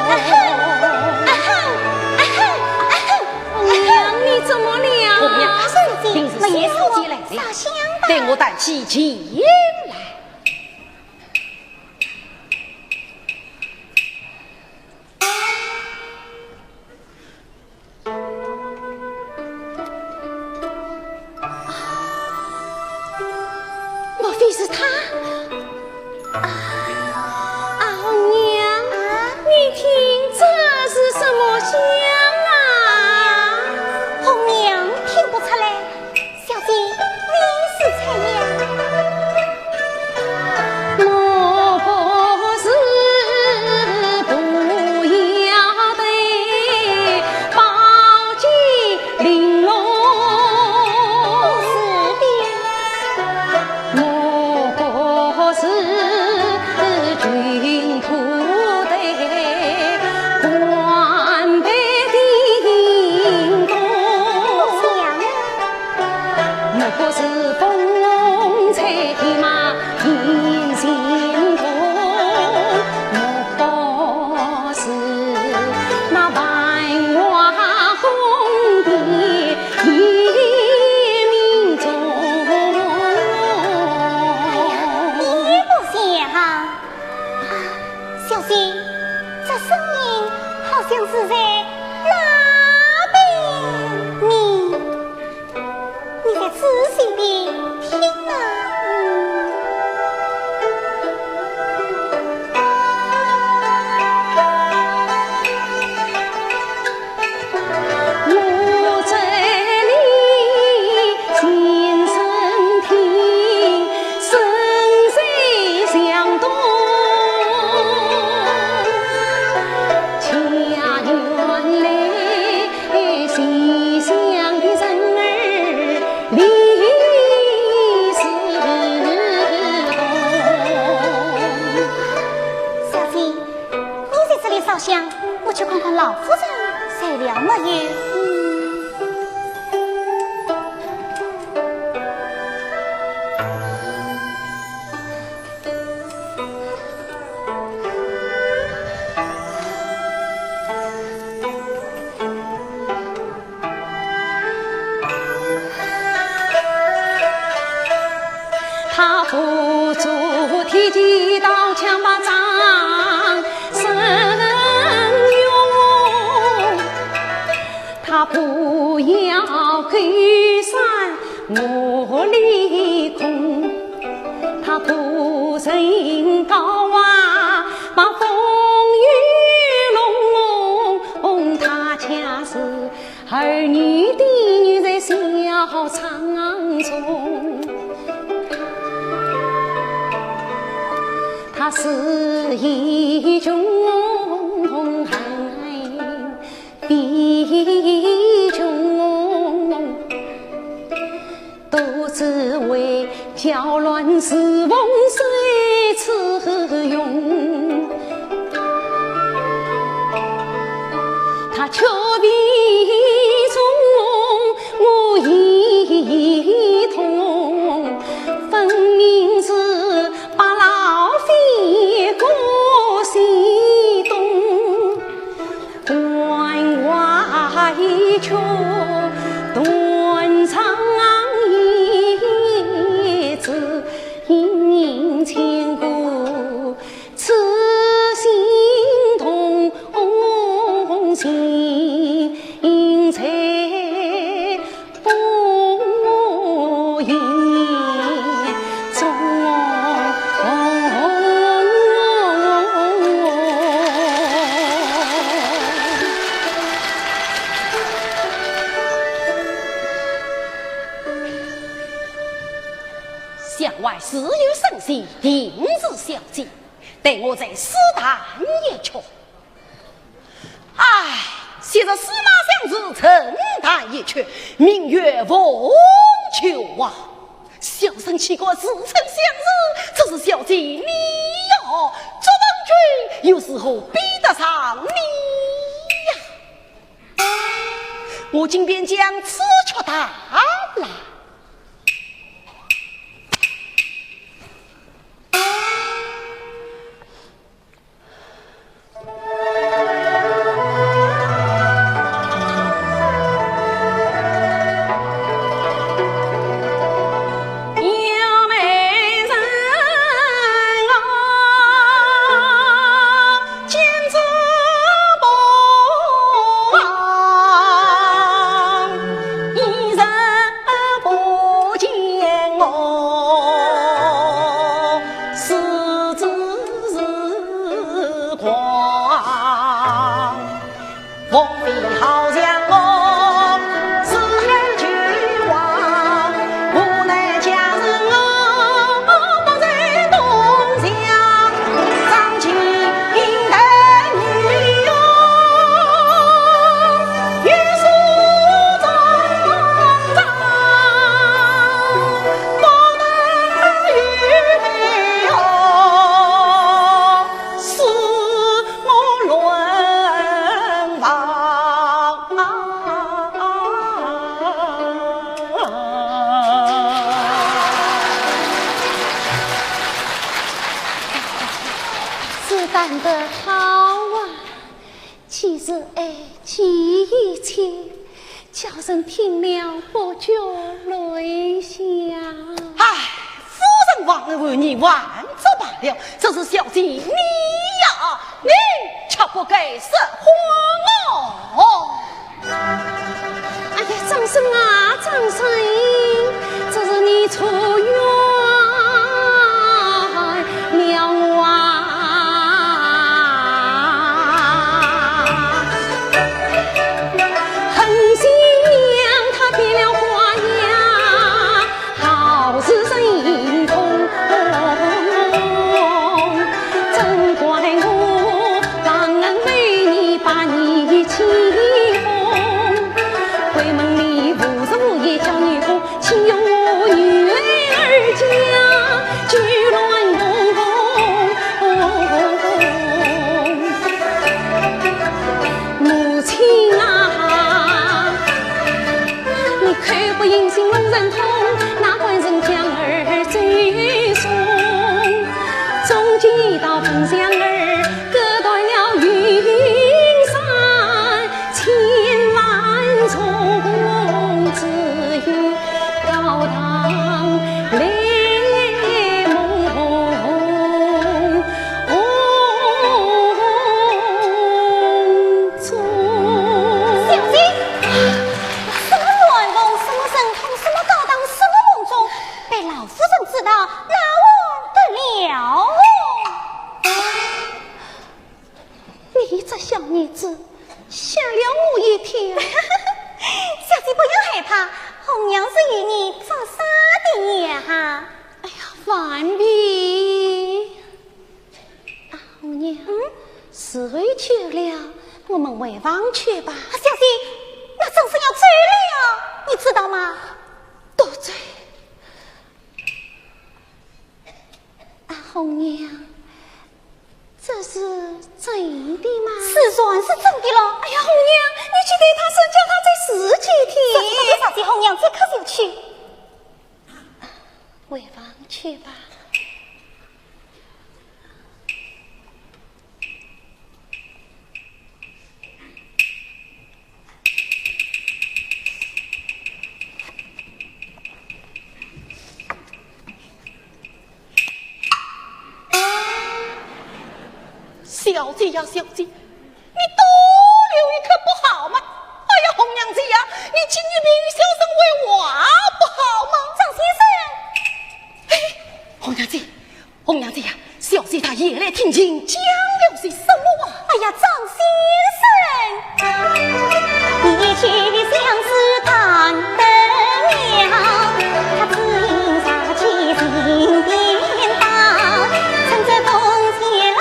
啊哼，啊哼，啊哼，啊哼。红娘，你怎么了？红娘，平时小姐来了，烧香吧。待我带起琴来。 莫非是他？啊，啊，红娘，啊？你听，这是什么香啊？红娘听不出来，小姐，你是猜呀？夫人睡了没有？嗯。他不做天地道枪把掌声用，他不要高山我立功，他不人高啊把风雨弄，他家是 儿女的女在小场中，他是一种非种。 都只为搅乱时风水之用。他却比中我一通，分明是把老飞过西东。 关外却断肠一字，隐隐牵挂，此心动心在 不言中。想来事有深细，定是小姐，待我再试探一却。 唉，昔日司马相如曾谈一曲，名曰凤求凰。小生岂敢自称相如，只是小姐你呀，祝文君又如何比得上你呀？我今便将此曲弹来。 是弹得好啊！ 既是爱，既是情，叫人听了不觉泪下。唉，夫人忘恩负义还则罢了，只是小姐你呀，你却不该说谎哦。哎呀，张生啊，张生，这是你错怨 了我啊。恨新娘她变了花样，好似神童。真怪我忘恩负义把你欺哄。闺门里无日无夜叫你哄，天。小姐不要害怕，红娘是与你做啥的呀？哎呀，万岁！啊，红娘，嗯？时候久了，我们回房去吧。啊，小姐，那张生要走了呀，你知道吗？多嘴。 啊，红娘，这是真的吗？自然是真的了。哎呀，红娘，你去对他说，叫他再住几天。小姐，小姐，红娘这刻就去。回房去吧。 小姐呀，小姐，你多留一刻不好吗？哎呀，红娘姐呀，你今日便与小生为话不好吗？张先生。哎，红娘姐， 红娘姐呀，小姐她也来听听讲了些什么啊？哎呀，张先生，你去相思断得了，他只因杀妻情变道，趁着风前浪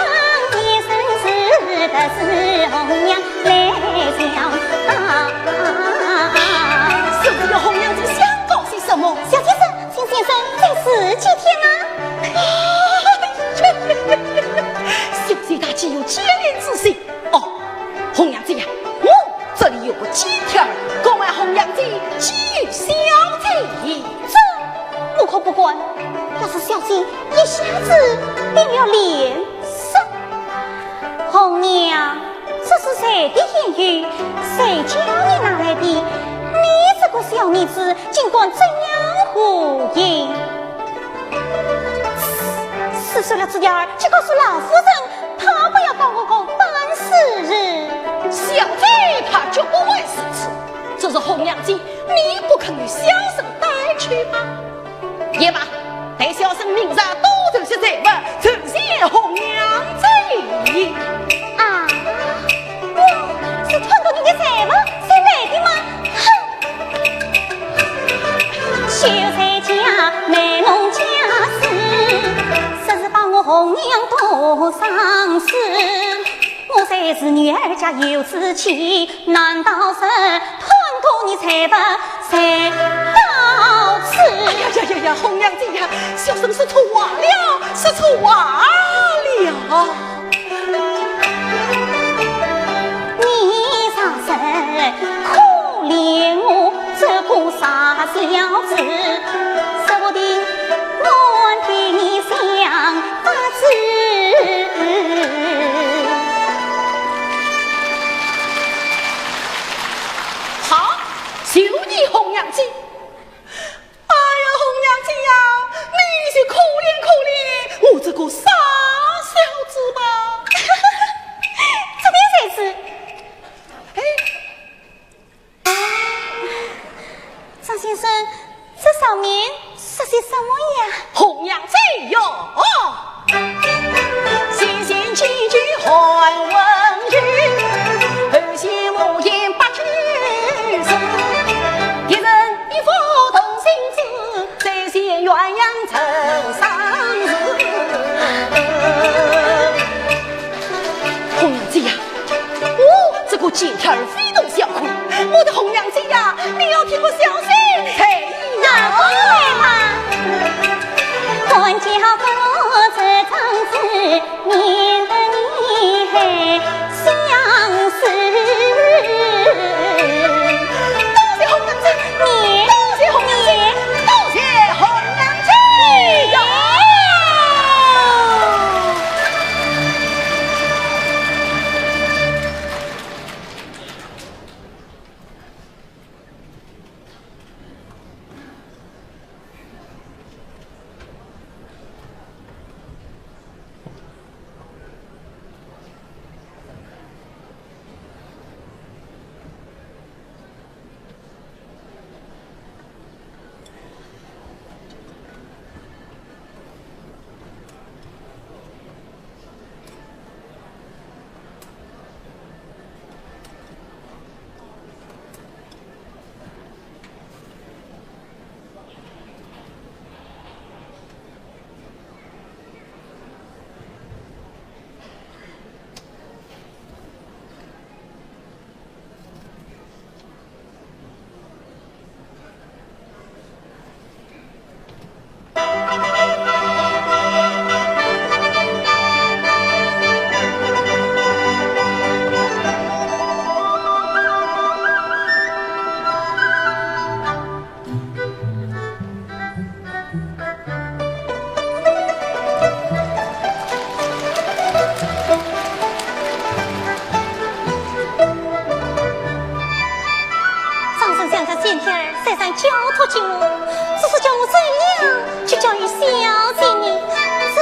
一身是，不是红娘来相告。小姐，红娘姐想告些什么？小姐说， 请先生再住几天啊。小姐她岂有奸人之心？哦，红娘姐呀，我这里有个金条儿，敢问红娘姐寄与小姐？这我可不敢，要是小姐一下子变了脸色。红娘，这是谁的言语？谁叫你拿来的？你这个小女子， 竟敢这样胡言！此事了之言儿去告诉老夫人，她不要告我个半死人。小姐她绝不会如此，只是红娘姐，你不肯与小生带去吗？也罢，待小生明日多存些财物，呈谢红娘姐。啊，我是贪图你的财物才来的吗？哼！ 秀才家卖弄家私，说是把我红娘当上司。我虽是女儿家有志气，难道是贪图你财物才到此？哎呀呀呀呀，红娘姐呀，小生说错话了，说错话了。 你若是可怜我这个傻小子，说不定我替你想法子。好，就你红娘姐。 哎呀，红娘姐呀，你就可怜可怜我这个傻小子吧。这边才是。哎，张先生，这上面写些什么呀？红娘姐呀，先贤几句寒问语，后贤无言八句诗。一人一幅同心字， 再现鸳鸯成双时。红娘姐呀，我这个贱条儿非同小可，我的红娘姐呀，你要替我小心才呀。拿过来吧。官家不知张子，免得你还 相思。多谢红娘姐，你多谢红娘姐，多谢红娘姐呀！想着前天儿先生交托给我，只是叫我走了，就交与小姐呢。这……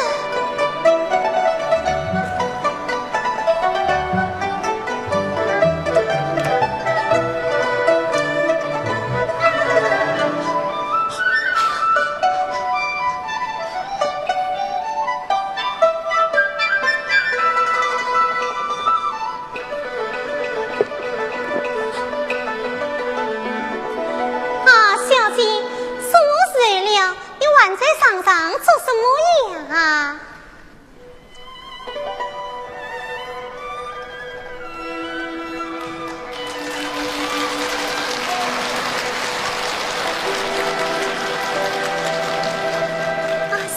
啊，小姐，什么时候了？你还在床上做什么呀？啊，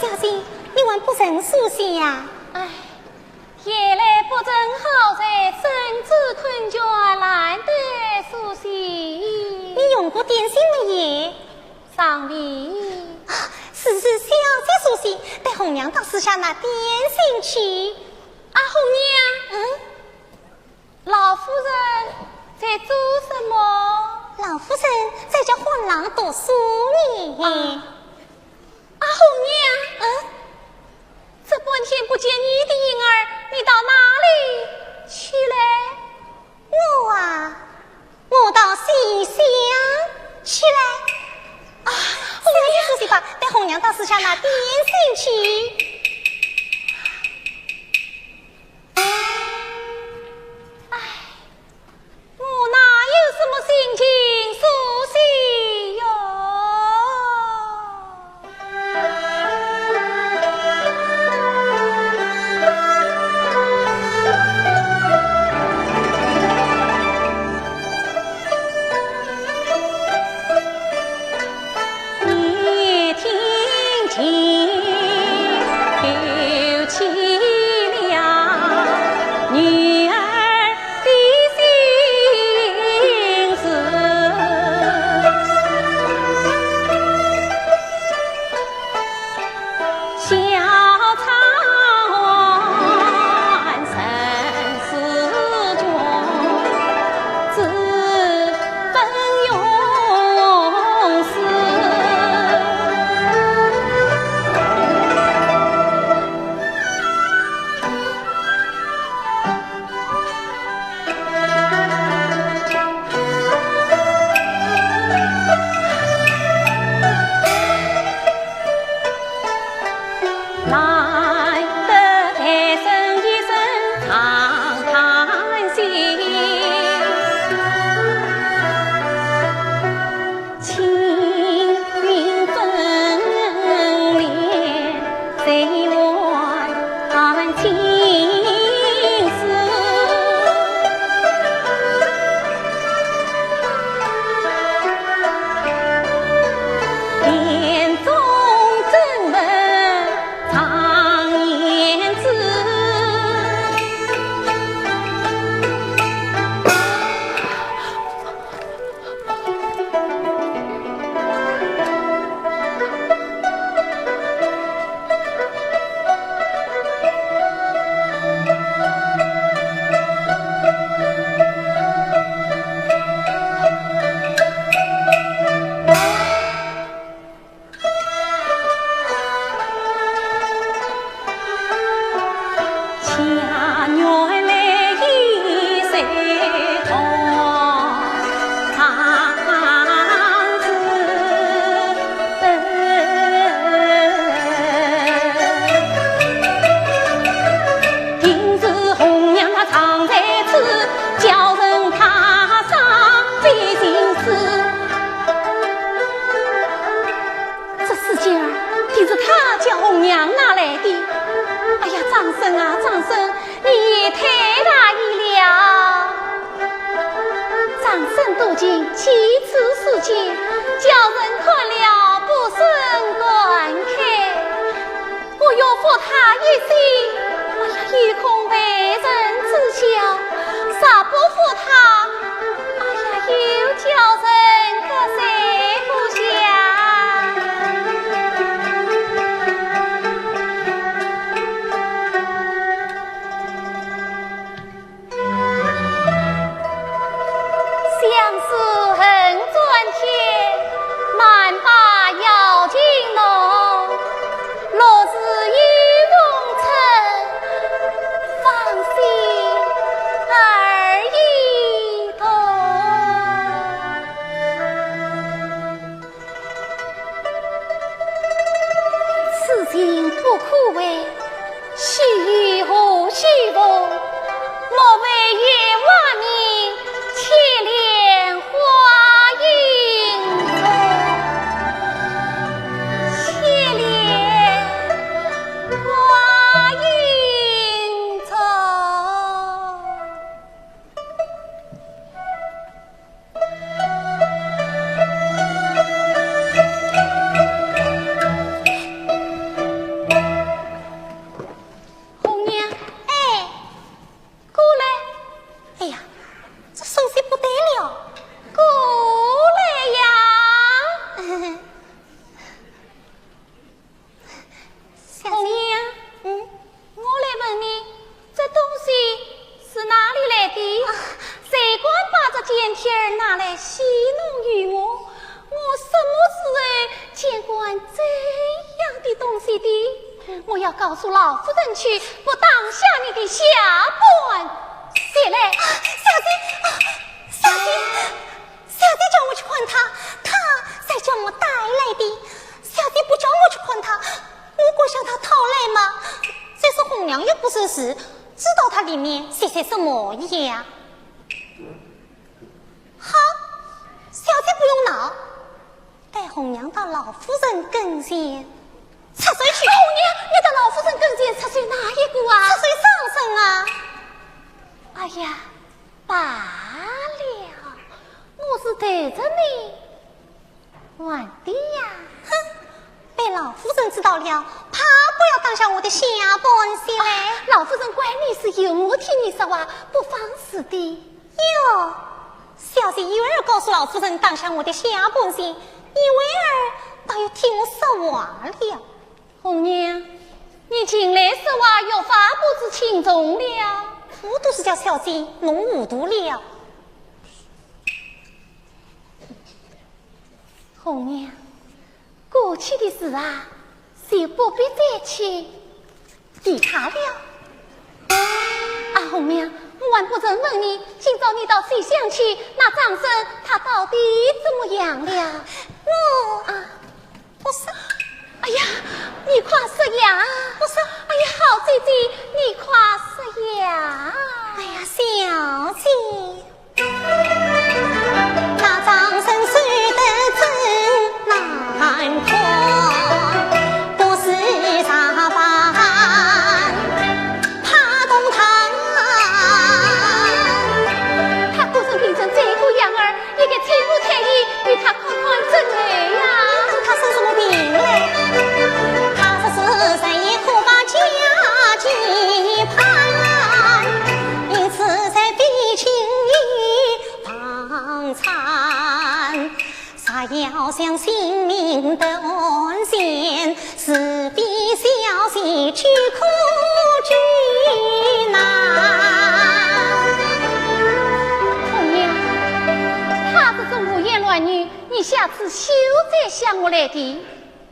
小姐，你还不曾梳洗呀？哎， 夜来不曾好睡，身子困倦，懒得梳洗。你用过点心没有？尚未。啊，是，是，小姐梳洗，待红娘到厨下拿点心去。啊，红娘，嗯？老夫人在做什么？老夫人在教欢郎读书呢。啊。 啊，红娘，嗯？这半天不见你的影儿，你到哪里去了？我啊，我到西厢去了。啊，红娘，你梳洗吧，待红娘到厨下拿点心去。 唉，我哪有什么心情梳洗哟？你听见，又起了女儿的心事。 小草岸生死状，只分永死。 难得谈生一声长叹息，清明分离。 谁还今思？帘中怎闻常言之？ 这丝巾儿定是他叫红娘拿来的。哎呀，张生啊，张生，你也太大意了。张生多情，几次思亲，叫人看了不胜感慨。我若负他一心，哎呀，有恐被人知晓；若不负他， 哎呀，又叫人割舍不下。相思恨拿来戏弄于我，我什么时候见过这样的东西的？我要告诉老夫人去，不打下你的下半截来。啊，小姐，啊，小姐，小姐叫我去看他，他才叫我带来的。小姐不叫我去看他，我敢向他讨来吗？再说红娘又不识字，知道他里面写些什么呀？ 好，小姐不用恼，待红娘到老夫人跟前出水去。红娘，你到老夫人跟前出水哪一个啊？出水上身啊。哎呀，罢了，我是对着你 玩的呀。哼，被老夫人知道了，怕不要打下我的下半截嘞。啊，老夫人怪你是由我替你说话，不妨事的。哟，小姐有耳告诉老夫人打下我的下半截，你为儿倒又替我说话了。红娘，你近来说话越发不知轻重了。糊涂是叫小姐弄糊涂了。 红娘，过去的事啊，就不必再去提他了。啊，红娘，我还不曾问你，今朝你到西厢去，那张生他到底怎么样了？我……啊，不是……哎呀，你快说呀！不是……哎呀，好姐姐，你快说呀！哎呀，小姐， 那张生瘦得真难看，不是茶饭怕冻汤。他果真病成这个样儿，也该请我太医与他看看症头呀。他生什么病嘞？他说是人也可把家计攀，因此在必请医 房产，若要想性命得安全，势必小姐去苦去难。红娘，她这种胡言乱语，你下次休再向我来提。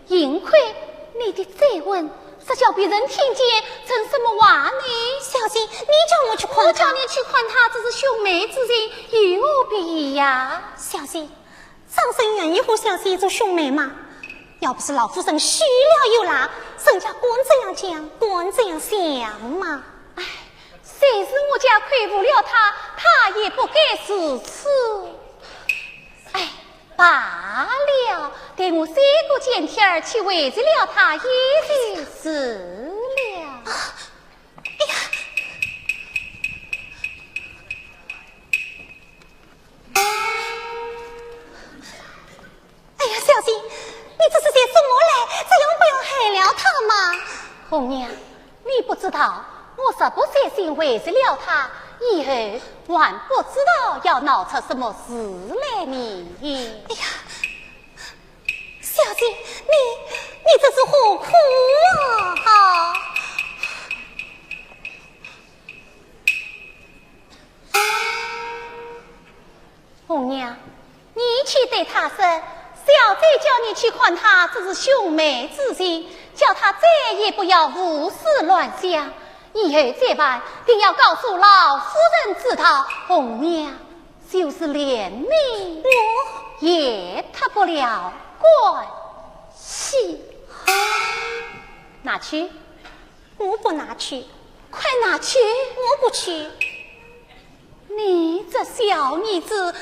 幸亏你的嘴吻，若叫别人听见，成什么话呢？小姐，你叫我去看他。我叫你去看他，这是兄妹之情，与我无关呀。小姐，张生愿意和小姐做兄妹吗？要不是老夫人许了又赖，人家敢这样讲，敢这样想吗？哎，虽是我家亏负了他，他也不该如此。哎， 罢了，待我三个尖天儿去回绝了他也就是了。啊，哎呀，哎呀，小姐，你这是在说我嘞？这样不要害了他吗？红娘， 你不知道，我若不小心回绝了他，以后还不知道要闹出什么事来呢。哎呀，小姐，你，你这是何苦啊？红娘， 你去对他说，小姐叫你去看他，这是兄妹之情，叫他再也不要胡思乱想。以后再办，定要告诉老夫人知道，红娘就是连你我也脱不了关系。拿去。我不拿去。快拿去。我不去。 你这小妮子，好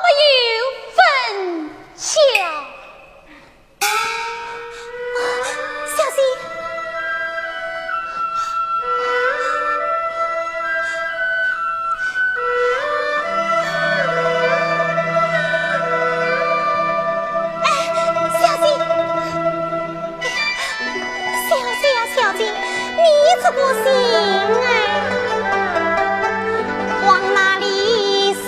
没有分晓！小姐，哎，小姐。 小姐呀，小姐，你这个心啊，往哪里使？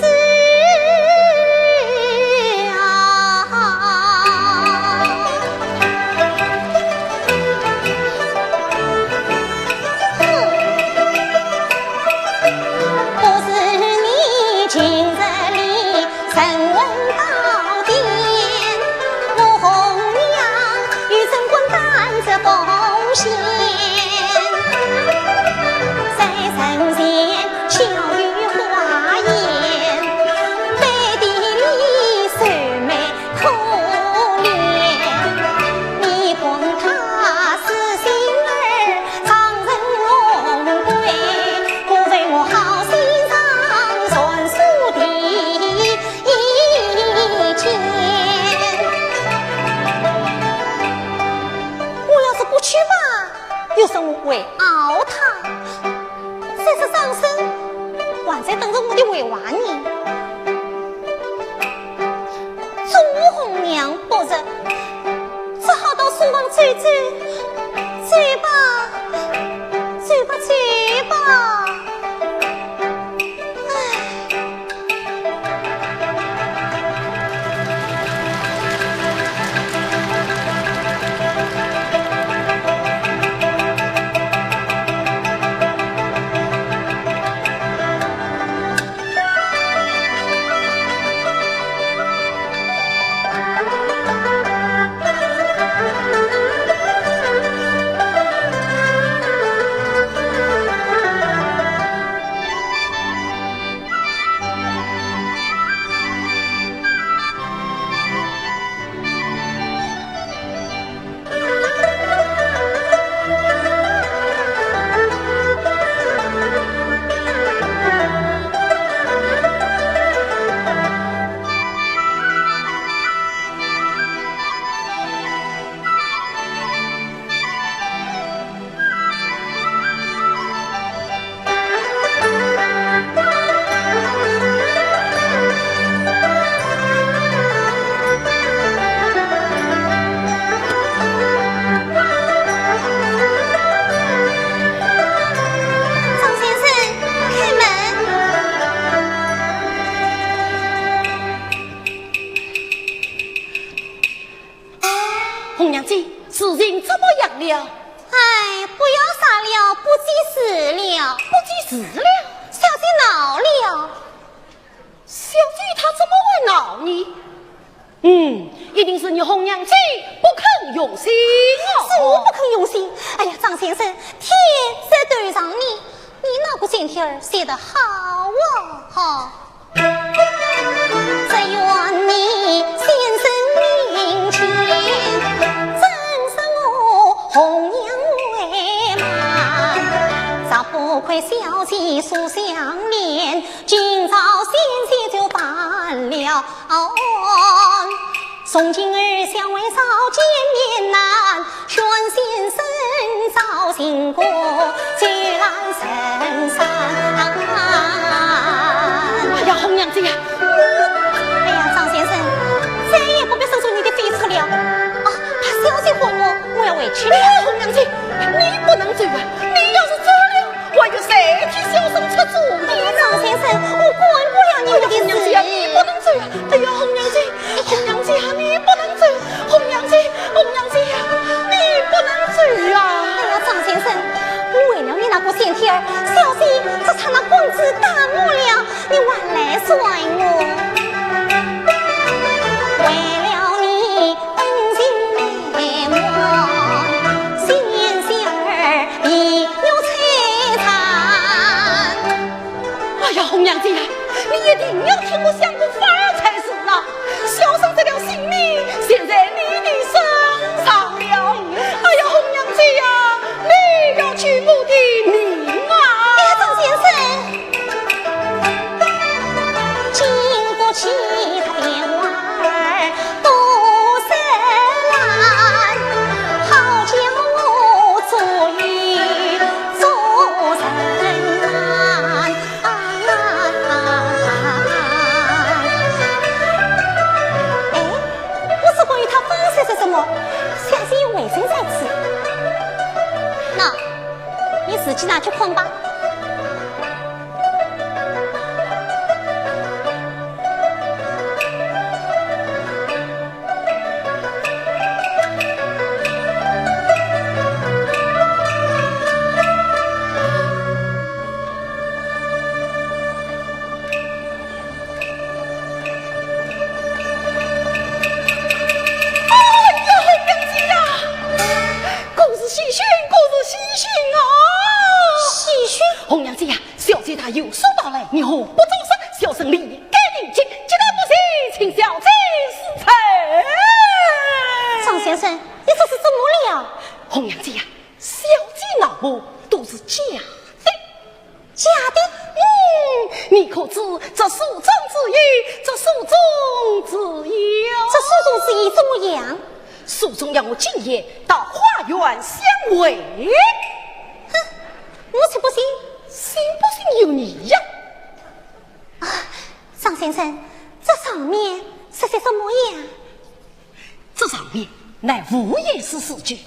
红娘姐，事情怎么样了？哎，不要啥了，不济事了。不济事了？小姐恼了。小姐她怎么会恼呢？嗯，一定是你红娘姐不肯用心哦。是我不肯用心。哎呀，张先生，天在头上呢，你那个仙帖儿写得好哦，好。只愿你先生面前，正视我红娘为媒，若不亏小姐素相怜，今朝险些就罢了。从今儿相会少见面难， 劝先生早行过，酒来人散。哎呀，红娘姐呀！哎呀，张先生，再也不必说出你的非处了。啊，怕小姐唤我，我要回去了。哎呀，红娘姐，你不能走啊！你要是走了，我又谁替小生出主呢？哎呀，张先生，我管不了你们的事。哎呀，红娘姐呀，你不能走啊！哎呀，红娘姐，红娘姐呀，你不能走！ 红娘姐，红娘姐呀，你不能走啊！哎呀，张先生，我为了你那个仙帖儿，小姐只差那棍子打我了，你还来甩我。为了你恩情难忘，仙仙儿必有摧残。哎呀，红娘姐呀，你一定要替我想个法儿才是啊！ 小生这条性命现在你的身上了。哎呀，红娘姐呀，你要救我的命啊！哎呀，张先生，经不起他变化儿多深难，好叫我做人做人难。 啊，哎，不是关于他方才说什么，小姐有为人在此。喏，你自己拿去看吧。 哎呀，红娘姐呀，果是喜讯，果是喜讯啊！喜讯？红娘姐呀，小姐她有书到来，你何不作声？小生理该领情，既然不信，请小姐试奏。张先生，你这是怎么了？红娘姐呀，小姐恼我都是假的。 假的？嗯，你可知这书中之意，这书中之意哦。这书中之意怎么样？书中要我今夜到花园相会。哼，我才不信。信不信由你呀。啊，张先生，这上面是些什么呀？这上面乃无言是诗句。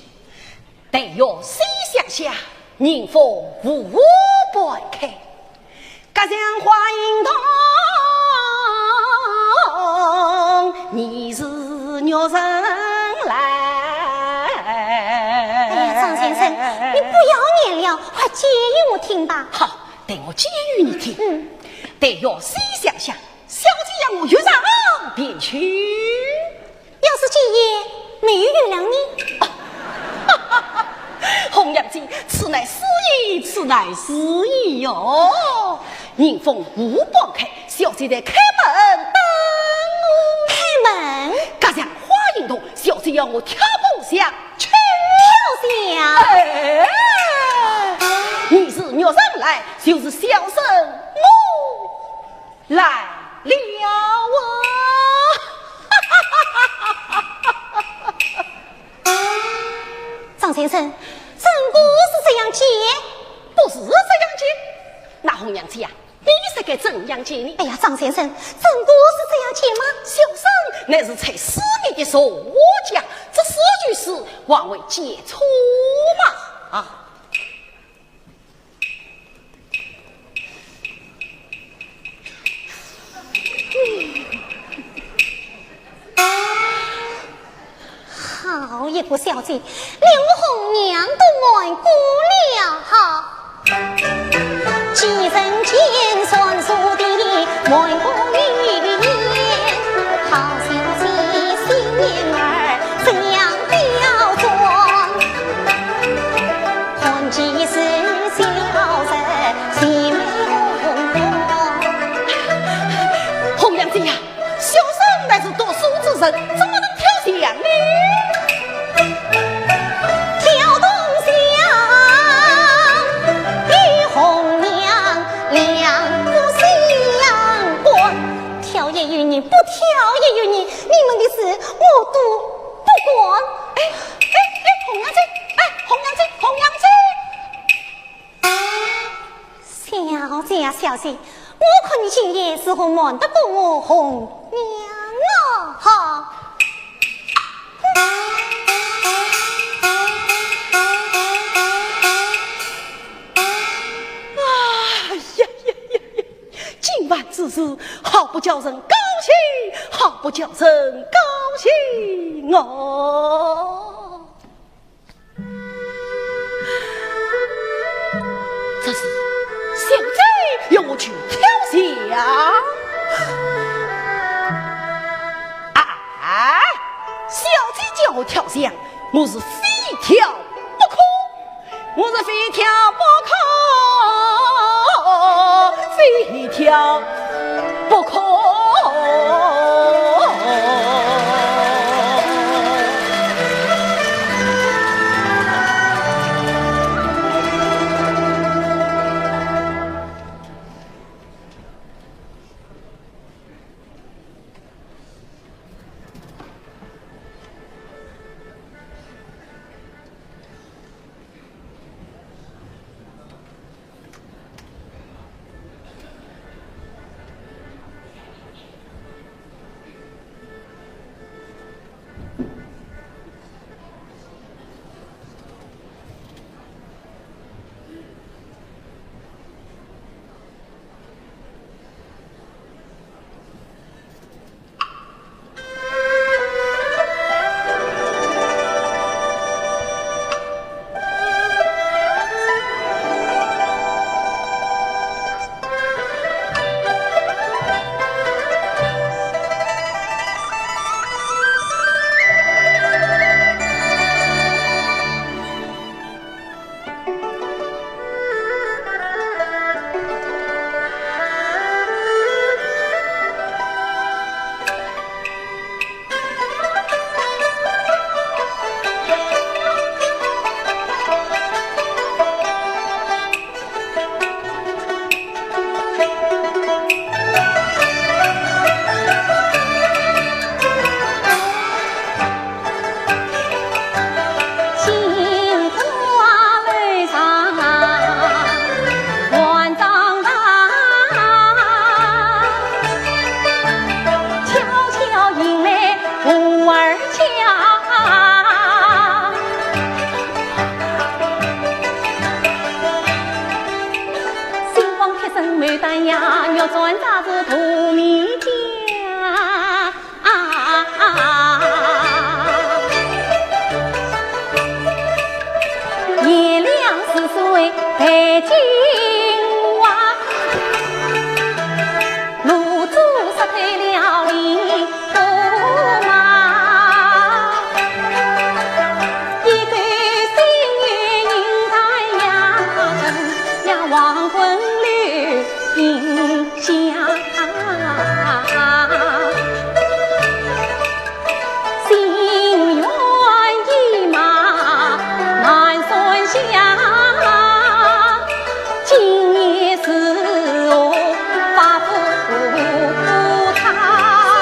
待月西厢下，迎风湖畔开。隔墙花影动，疑是玉人来。哎呀，张先生，你不要念了，快解与我听吧。好，待我解与你听。嗯。待月西厢下，小姐要我月上便去。 要是今夜没有月亮呢？红娘姐，此乃诗意，此乃诗意哟。迎风湖畔开，小姐在开门等我。开门？隔墙花影动，小姐要我跳步下去。跳下？哎，疑是玉人来，就是小生我 来了啊！张先生，真个是这样解？不是这样解。那红娘姐呀，你是该怎样解呢？哎呀，张先生，真个是这样解吗？小生乃是猜诗谜的作家，这诗句诗还会解错吗？啊！ 好呀，结果小姐连我红娘都瞒过了。好，既然见算数的瞒过一言，好小姐心眼儿这样刁钻，看其实小人心没公道。红娘姐呀， 小生乃是读书之人，怎么能跳墙呢？跳东墙，与红娘两不相干。跳也有你，不跳也有你，你们的事我都不管。哎，哎，哎，红娘姐，哎，红娘姐，红娘姐。 小姐啊，小姐，我看你今夜是否瞒得过我红娘啊？哈！哎呀呀呀呀！今晚之事，好不叫人高兴，好不叫人高兴哦！ 这是小姐要我去跳墙。哎，小姐叫我跳墙，我是非跳不可，我是非跳不可，非跳不可。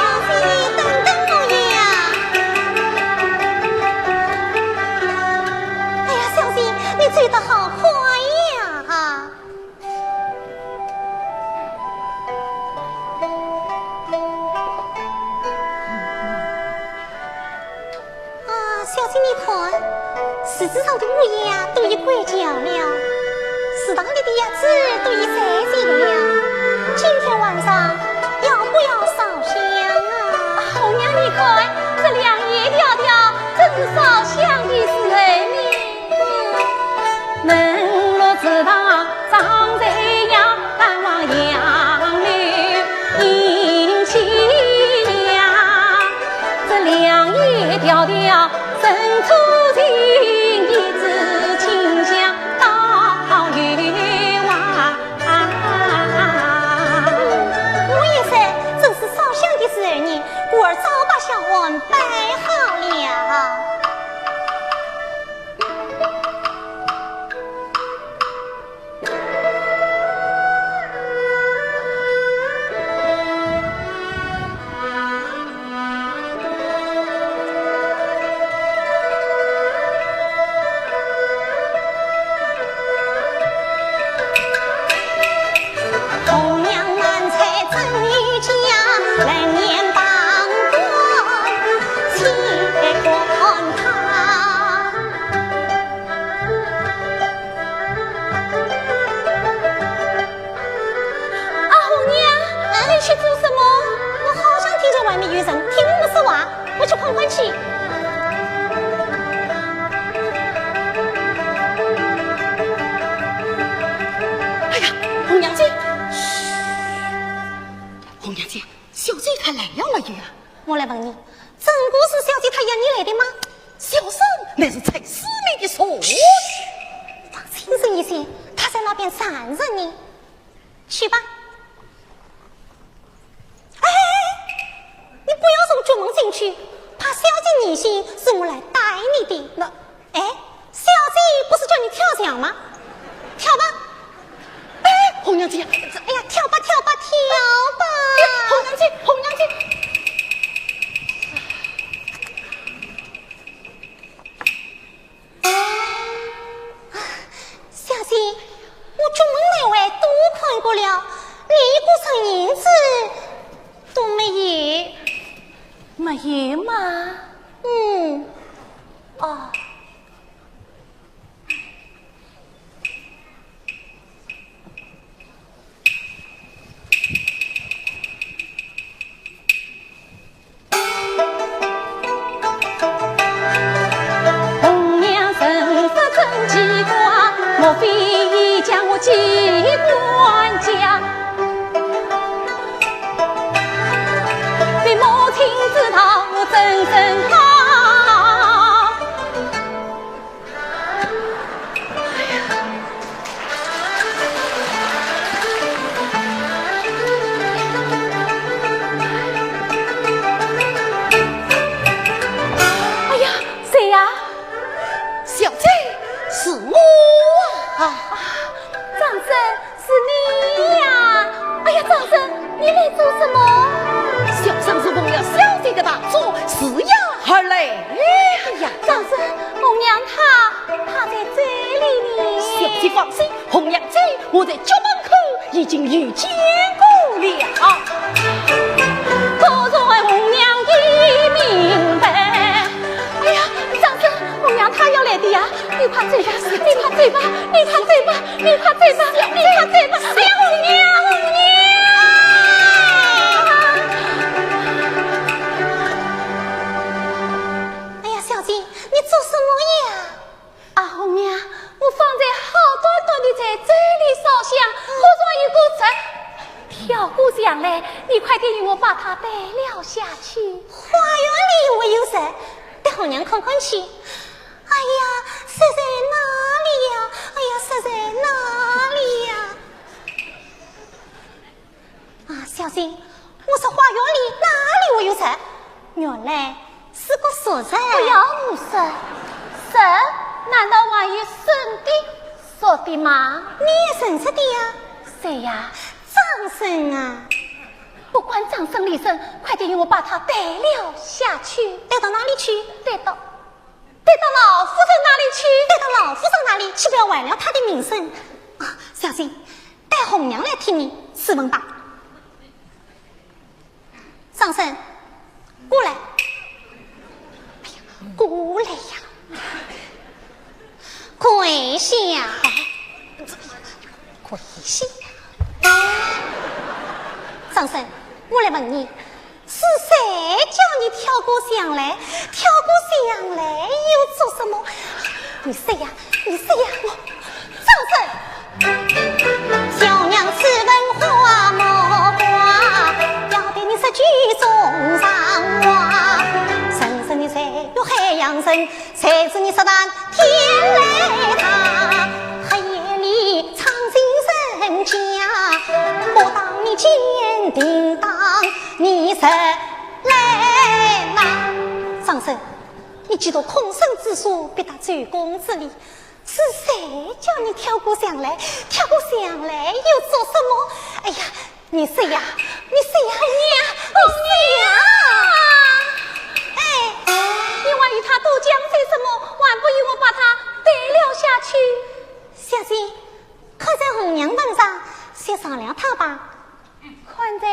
小姐，等等我呀！哎呀，小姐，你走得好快呀！ 啊，小姐，你看，树枝上的乌鸦都已归巢了，池塘里的鸭子都已睡醒了。今天晚上要不要烧香啊？红娘，你看，这两眼条条，真是烧香迢迢乘车行，一枝清香到幽华。我也是，正是烧香的时候呢，故而早把香案摆好了。 红娘难采真女家，冷眼旁观且观她。啊，红娘，你去做什么？我好像听见外面有人听我们说话，我去看看去。哎呀，红娘姐，嘘，红娘姐，小姐她来了没有啊？我来问你，真个是小姐她要你来的吗？小生乃是陈世美的谁？放轻声一些，她在那边站着呢。 去吧。哎，你不要从角门进去，怕小姐疑心，是我来带你的。那，哎，小姐不是叫你跳墙吗？跳吧。哎，红娘姐，哎呀，跳吧，跳吧，跳吧。哎，红娘姐，红娘姐。 小姐，我角门内外都看过了，连一个人影子都没有。没有吗？嗯。哦。 红娘神色真奇怪，莫非已将我机关解？为母亲之道怎生好？ 哎呀，谁呀？小姐，是我啊。啊，张生，是你呀？哎呀，张生，你来做什么？小生是奉了小姐的大嘱，是要而来的呀。张生，红娘她，她在这里呢。小姐放心，红娘姐，我在角门口已经遇见过了。果然红娘已明白。哎呀，张生，红娘她要来的呀，你快走吧，你快走吧，你快走吧。 你快走吧，你快走吧！哎呀，红娘，红娘！哎呀，小姐，你做什么呀？啊，红娘，我方才好端端地在这里烧香，忽然有个贼跳过墙来，你快点与我把他带了下去。花园里有没有贼？带红娘看看去。 哎呀，贼在哪里呀？哎呀，贼在哪里呀？啊，小姐，我说花园里哪里会有贼？原来是个熟人。不要胡说，贼难道还有生的熟的吗？你也认识的呀？谁呀？张生啊。不管张生李生，快点与我把他带了下去。带到哪里去？带到 带到老夫人那里去。带到老夫人那里去，不要坏了她的名声。啊，小姐，待红娘来替你试问吧。张生，过来。哎呀，过来呀。跪下。跪下。张生，我来问你， 是谁叫你跳过墙来？跳过墙来又做什么？你说呀，你说呀，我张生。小娘此文花木瓜，要对你说句中上话。人生的罪恶阳春，谁知你说谈天来大，黑夜里闯进人家，不当你坚定当，你是来哪？张生，你几多空生之舌，逼到周公之礼，是谁叫你跳过墙来？跳过墙来又做什么？哎呀， 你说呀，你说呀，我娘，我娘！哎，你还与他多讲些什么？还不与我把他带了下去？小姐，看在红娘份上，先饶了他吧。看在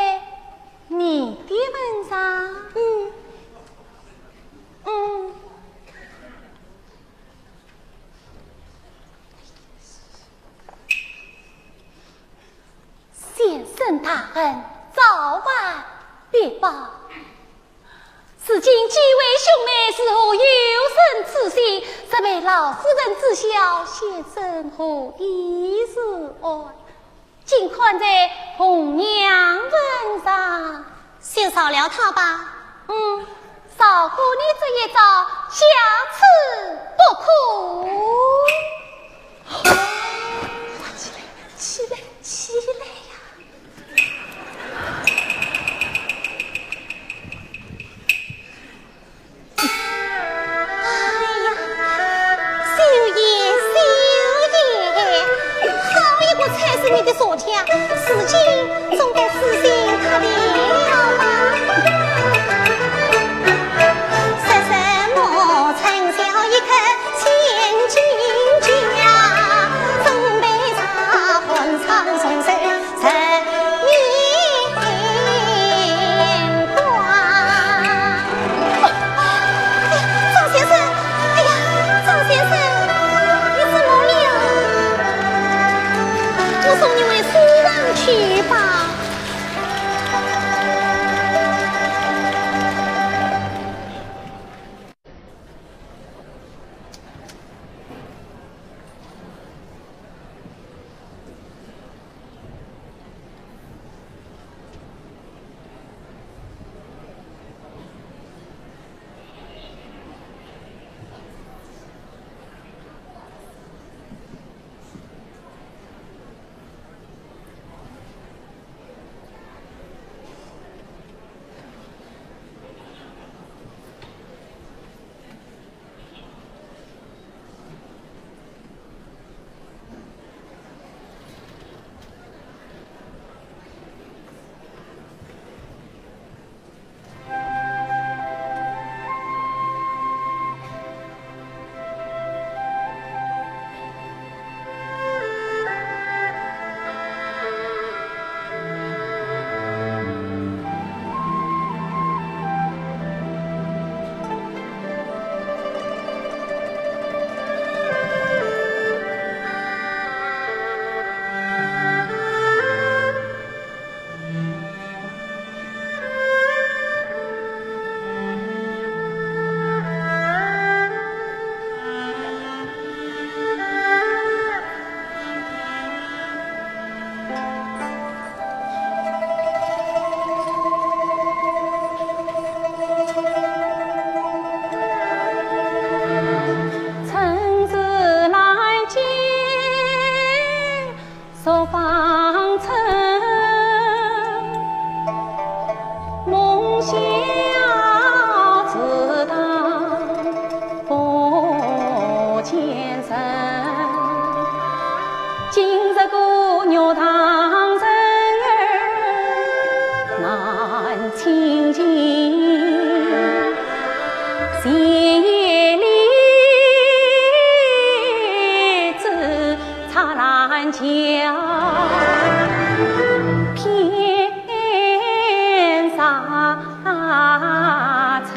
你的份上？嗯，嗯。 先生大恩，早晚必报。如今既为兄妹，是何有生之心？实为老夫人知晓，先生何以自安？尽看在红娘份上。先饶了他吧。嗯，饶过你这一遭，下次不可。 起来，起来，起来呀！哎呀，秀英，秀英，好一个踩死你的茶匠，如今总该死心塌地了吧？说什么春宵一刻 千金家，准备茶饭唱songs十年光。张先生，哎呀，张先生，你怎么了？我送你回书房去吧。 春自兰间 昨芳春，梦晓自当不见人。今日姑娘当人儿难亲近，闲言里只 擦兰桥，偏上春。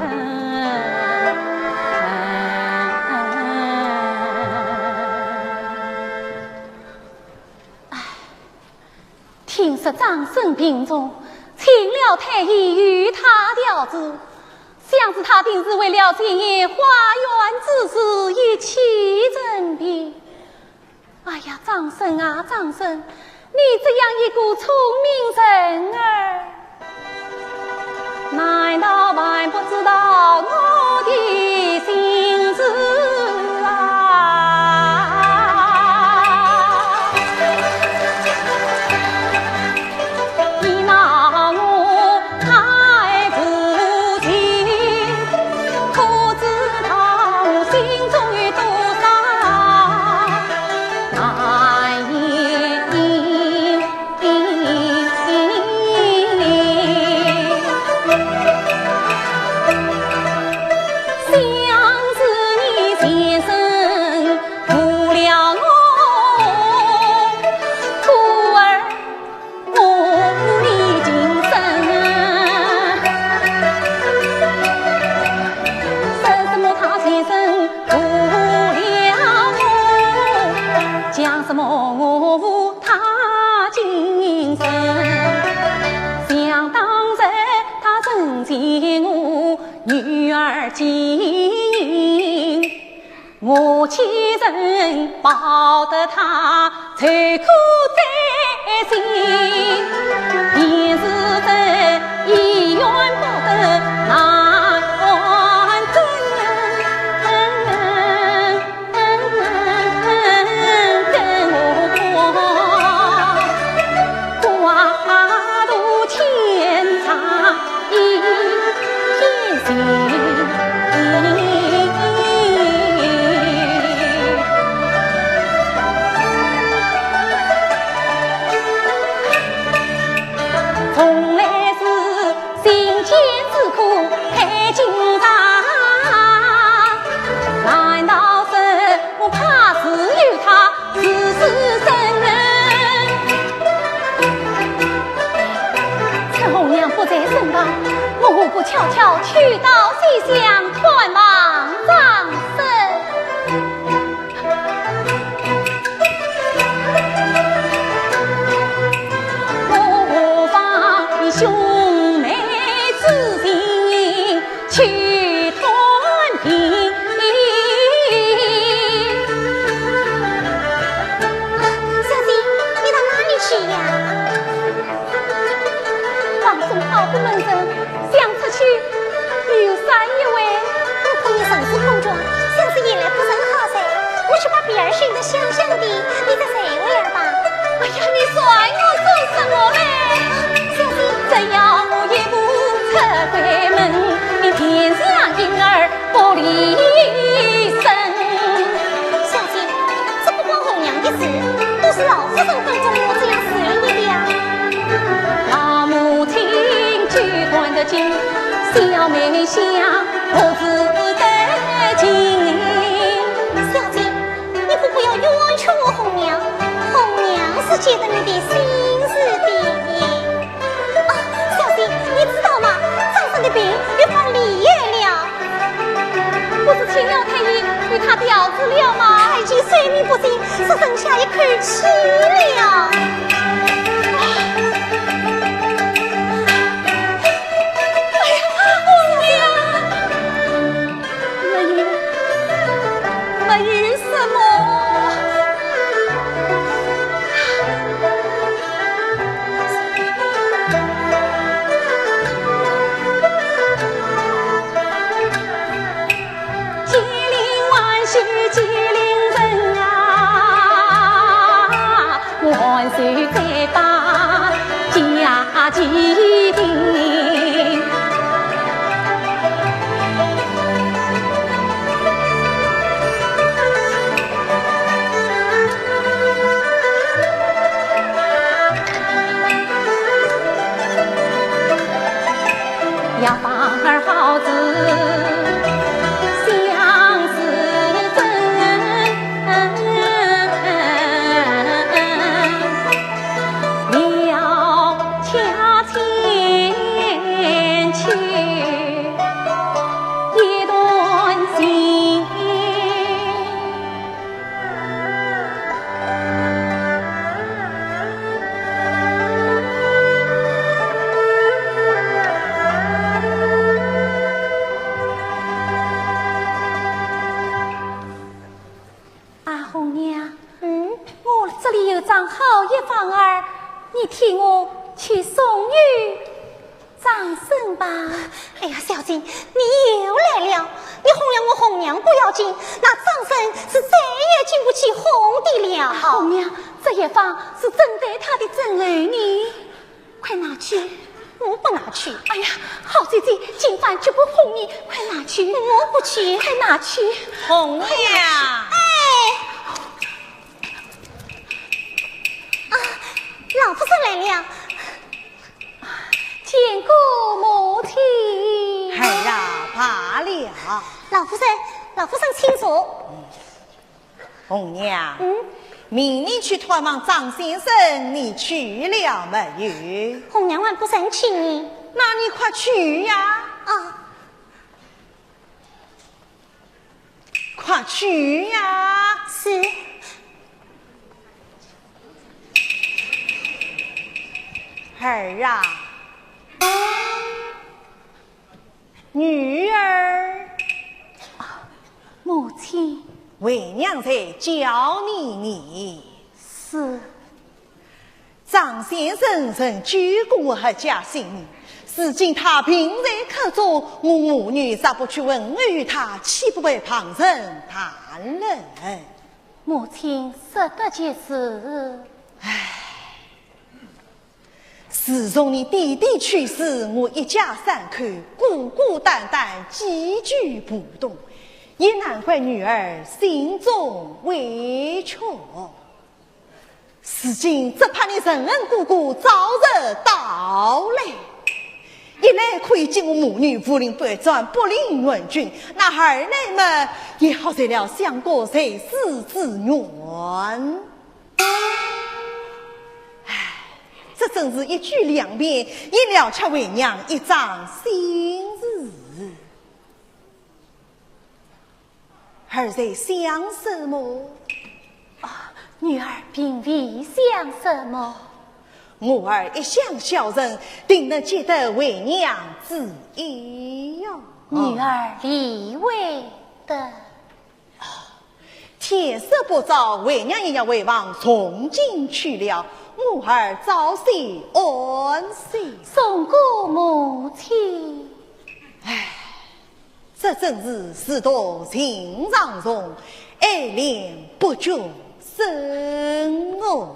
唉，听说张生病重，请了太医与他调治，想是他定是为了前夜花园之事一气成病。 哎呀，张生啊，张生，你这样一个聪明人儿，难道还不知道我的心女儿金，我岂曾报得她，愁苦在心。便是这一愿报得难成。 从来是心间之苦太紧张，难道是我怕是与他自私生？趁红娘不在身旁，我何不悄悄去到西厢探望张生？ 何妨兄妹之情去探听。小姐，你到哪里去呀？放松好不门人，想出去游山一回。我看你神色困倦，想是夜来不曾好睡，我去把被儿寻得香香的，你再睡会儿吧。哎呀，你说我做什么嘞？小姐，只要我一步出闺门，你便像婴儿不离身。小姐，这不关红娘的事，都是老夫人吩咐我这样侍候你的呀。老母亲举断的金，小妹想何时得金？小姐，你可不要冤屈我红娘，红娘是觉得你的心事的。哦，小姐，你知道吗？张生的病越发厉害了。不是请老太医与他调治了吗？他已经睡眠不振，只剩下一口气了。哎呀，红娘！ 没有，没有什么。金陵万岁金陵人啊，万岁再把家祭定。 要放儿好子相思珍，你要 恰前去一段情。啊，红娘，嗯？我这里有张好药方儿，你替我去送与张生吧。哎呀，小姐，你又来了。你哄了我红娘不要紧，那张生是再也进不去哄的了。啊，红娘，这药方是怎待他的症候呢？ 快拿去。我不拿去。哎呀，好姐姐，今番绝不哄你，快拿去。我不去。快拿去。红娘。哎。啊，老夫人来了。见过母亲。儿啊，罢了。老夫人，老夫人请坐。 红娘，嗯？命你去探望张先生，你去了没有？红娘还不曾去呢。那你快去呀！啊。快去呀！是。儿啊，女儿。啊，母亲。为娘在叫你呢。是。张先生曾救过我阖家性命，如今他病在客中，我母女若不去问候他，岂不被旁人谈论？母亲说得极是。唉， 自从你爹爹去世，我一家三口孤孤单单，寄居蒲东，也难怪女儿心中委屈。如今只盼你仁恩哥哥早日到来，一来可以接我母女五陵百转，北临援军，那二来嘛，也好成了相国在世之愿。 唉，这真是一举两便，也了却为娘一桩心事。儿在想什么？啊，女儿并未想什么。我儿一向孝顺，定能结得为娘之意哟。女儿理会得。 天色不早，为娘也要回房诵经去了，我儿早些安歇。送过母亲。唉，这真是自度情长虫，爱怜不觉深哦。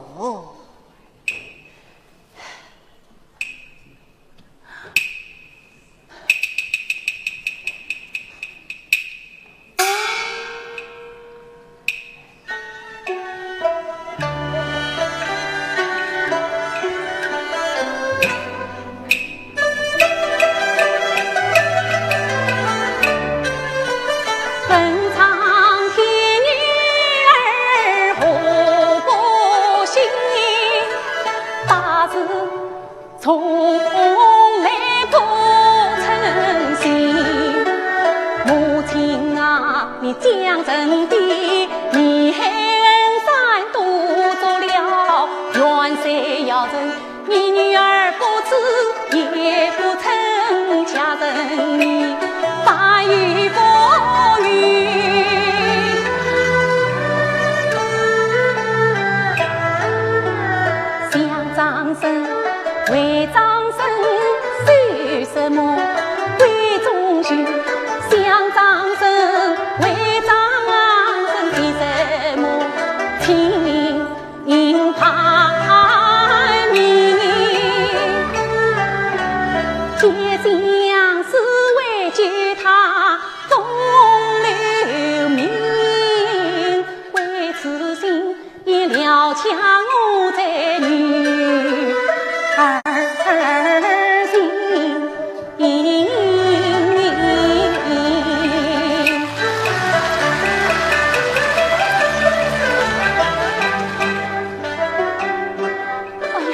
哎呀，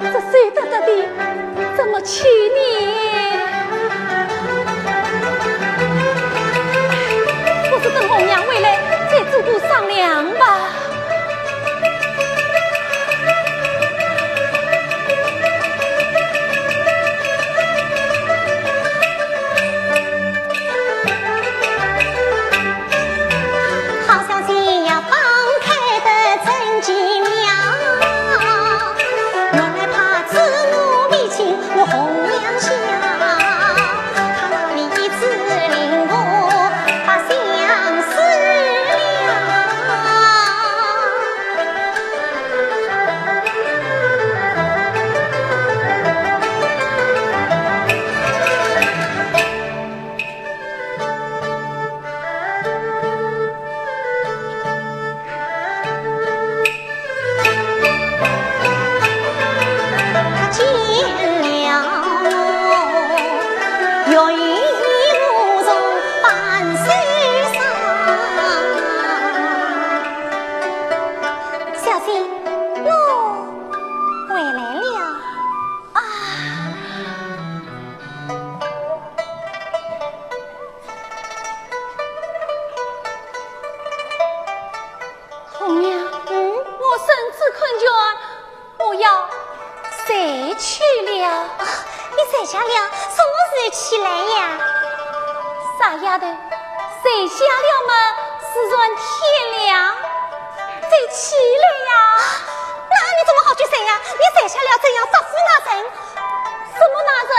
这水得得的，怎么去呢？我是等红娘回来再做个商量吧。小姐，我回来了。啊。 红娘，嗯，我身子困倦，我要睡去了。啊，你睡下了，送我睡起来呀。大丫头，睡下了嘛，自然天亮，就起来呀。那你怎么好去睡呀？你睡下了怎样发福那人？什么那人？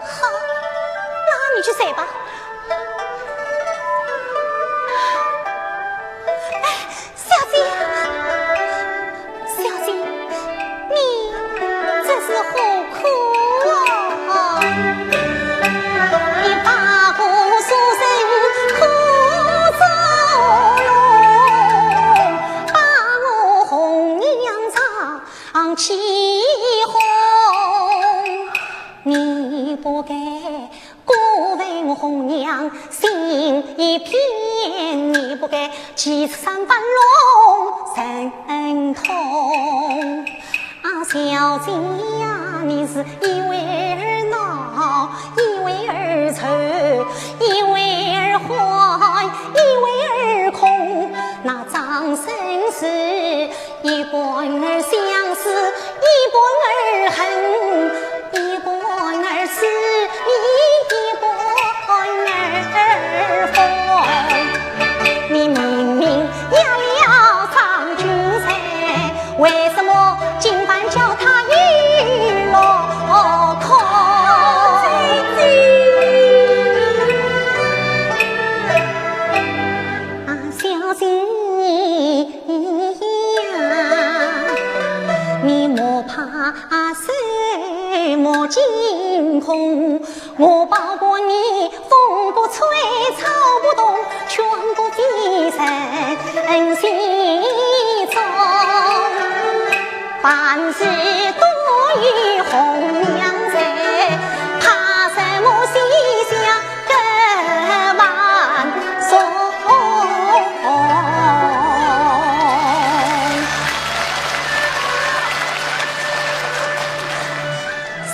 好，那你去睡吧。哎， 小姐，小姐，你这是何苦啊？一把火烧成苦中弄，把我红娘上起哄，你不该 过问红娘心一片，你不该欺山搬弄人痛。啊，小姐呀，你是一会儿恼，一会儿愁，一会儿欢，一会儿空。那张生是 一半儿相思，一半儿恨，一半儿痴迷，一半儿疯。你明明要了张君瑞，为什么今晚叫他一箩筐？啊，小姐 呀，你莫怕愁，莫惊恐，我保护你，风不吹，草不动，全不在人心中。凡事都有红娘在，怕什么西厢 更万岁。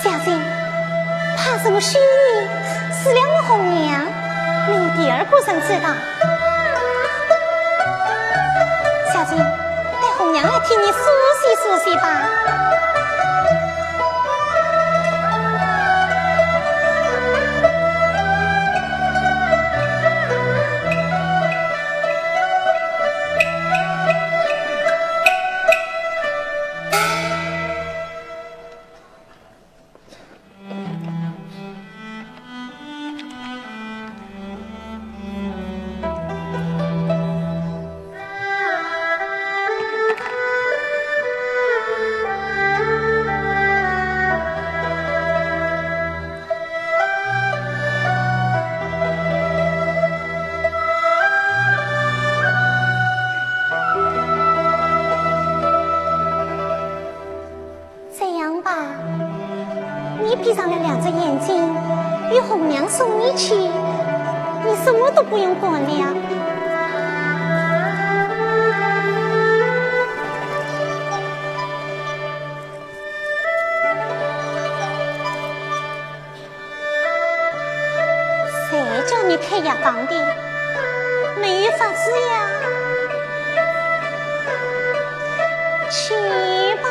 小姐，怕什么虚名？除了我红娘，没有第二个人知道。小姐，待红娘来替你梳洗梳洗吧。 这样吧，你闭上了两只眼睛，由红娘送你去，你什么都不用管了。 谁叫你开药房的？没有法子呀。去吧。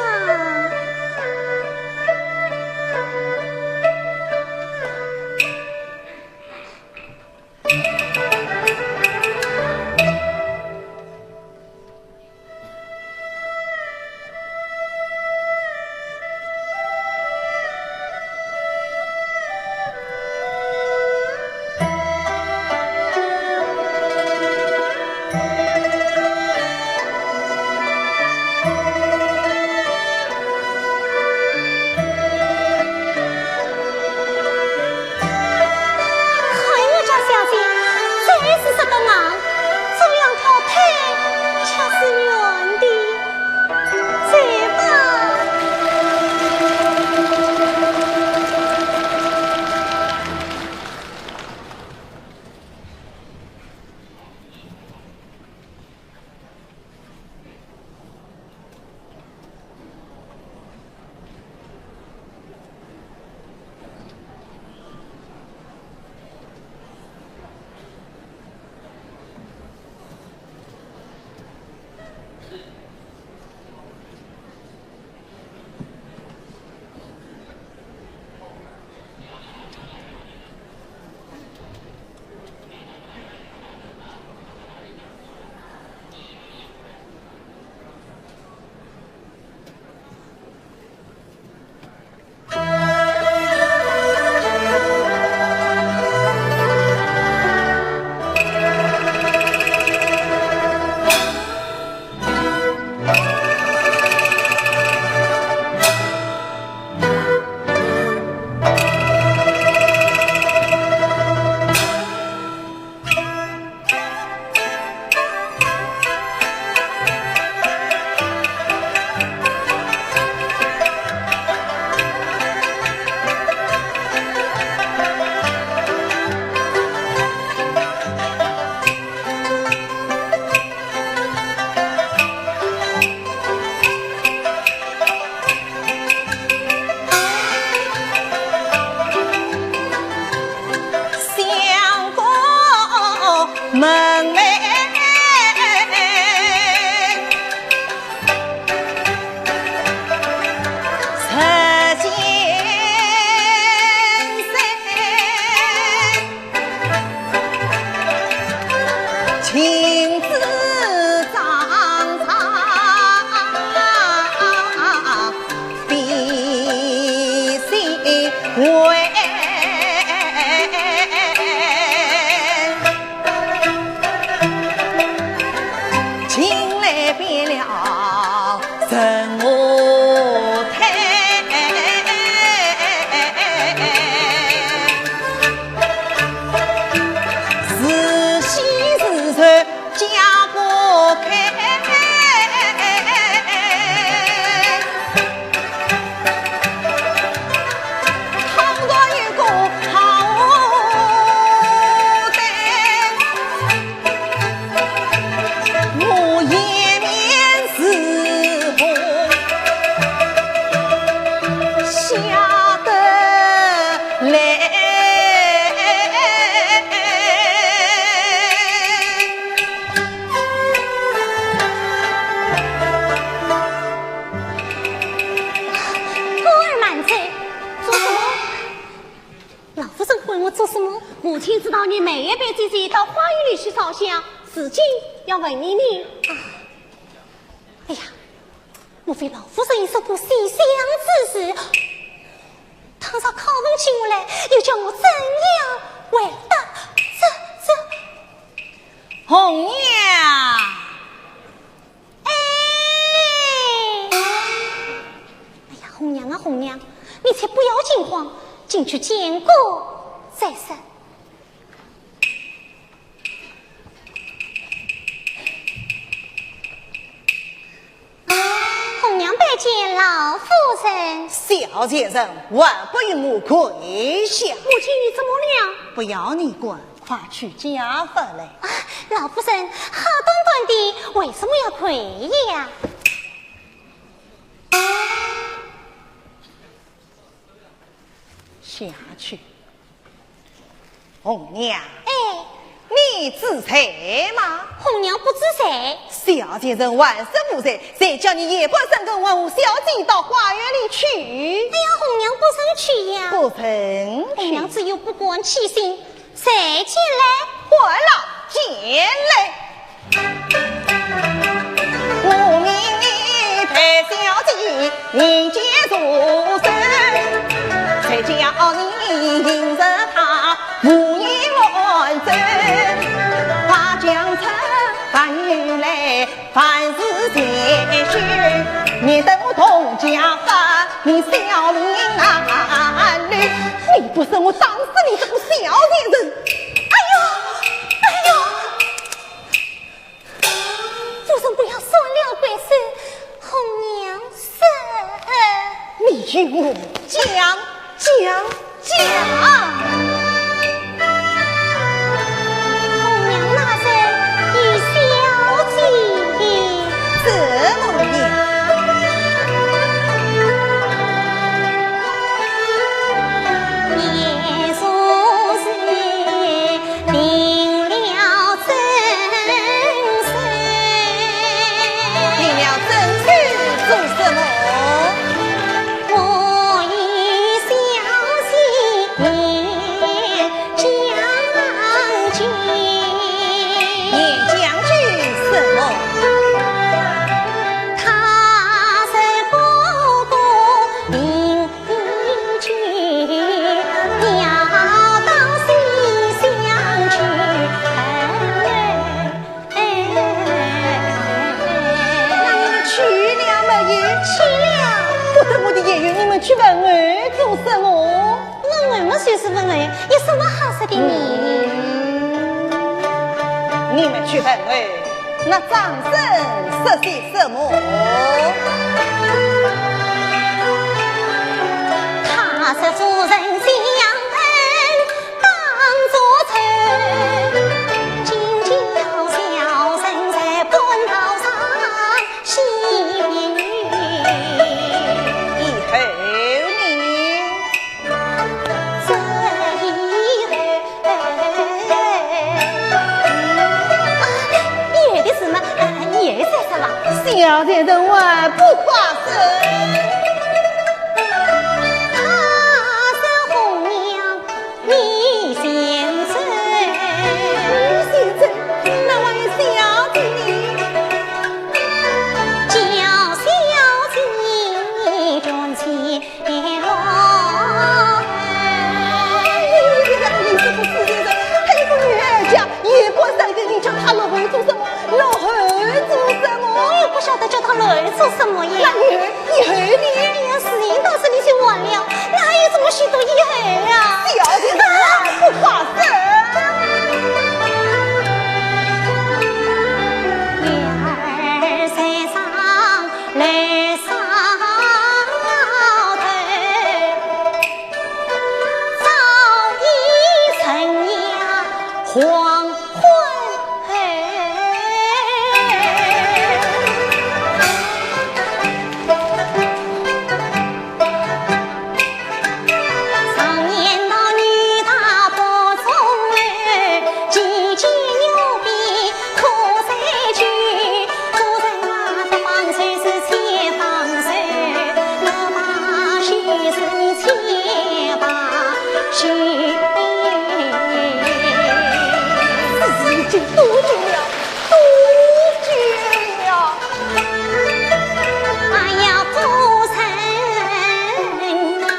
门外。 老夫人唤我做什么？母亲知道你每夜陪姐姐到花园里去烧香，如今要问你呢。啊，哎呀，莫非老夫人已说过西厢之事？倘若拷问起我来，又叫我怎样回答？这，这……红娘。 哎，哎呀，红娘啊，红娘，你且不要惊慌，进去见过再说。红娘拜见老夫人。小贱人，还不与我跪下！母亲，你怎么了？不要你管，快取家法来。啊，老夫人，好端端的，为什么要跪呀？ 下去。红娘。哎。你知罪吗？红娘不知罪。小贱人还说无罪，谁叫你夜半三更还和小姐到花园里去？哎呀，红娘不曾去呀。不曾去。红娘只有不敢欺心， 谁前来？快来前来。我命你陪小姐人间助生，谁叫你迎着她胡言乱语，花将成。 凡事全是，免得我同家法，你小命难留。你不说，我打死你这个小贱人！哎呦，哎呦，夫人不要酸了贵手，红娘说。你与我讲，讲， 讲。红娘那日与小姐。怎么样？也说是 定了真身。定了真身做什么？我与小姐言将军。言将军什么？他是哥哥定 那你们去了没有？去了。不得我的言语，你们去问候做什么？问候嘛，就是问候，有什么好说的呢？嗯，你们去问候， 那张生说些什么？他说夫人相恨当作仇，今叫小生在半道上惜命。以后呢？ 这一回，小姐人还不快说。她是红娘，你先走。你先走，那还有小姐呢？叫小姐转去。 哎，你这个死贱人，她一个女儿家，也不三个，你叫她落后做什么？落后做什么？我也不晓得叫她落后做什么呀。那以后，以后呢？哎呀，事情到这里就完了，哪有这么许多以后啊？小姐，啊！不发声。月儿在上 来上头，早已成呀黄昏。常言道女大不中留，其间有变可再聚。 夫人啊，这方寸是千方寸，我把须是千把须。事情已经多久了？多久了？哎呀，夫人啊，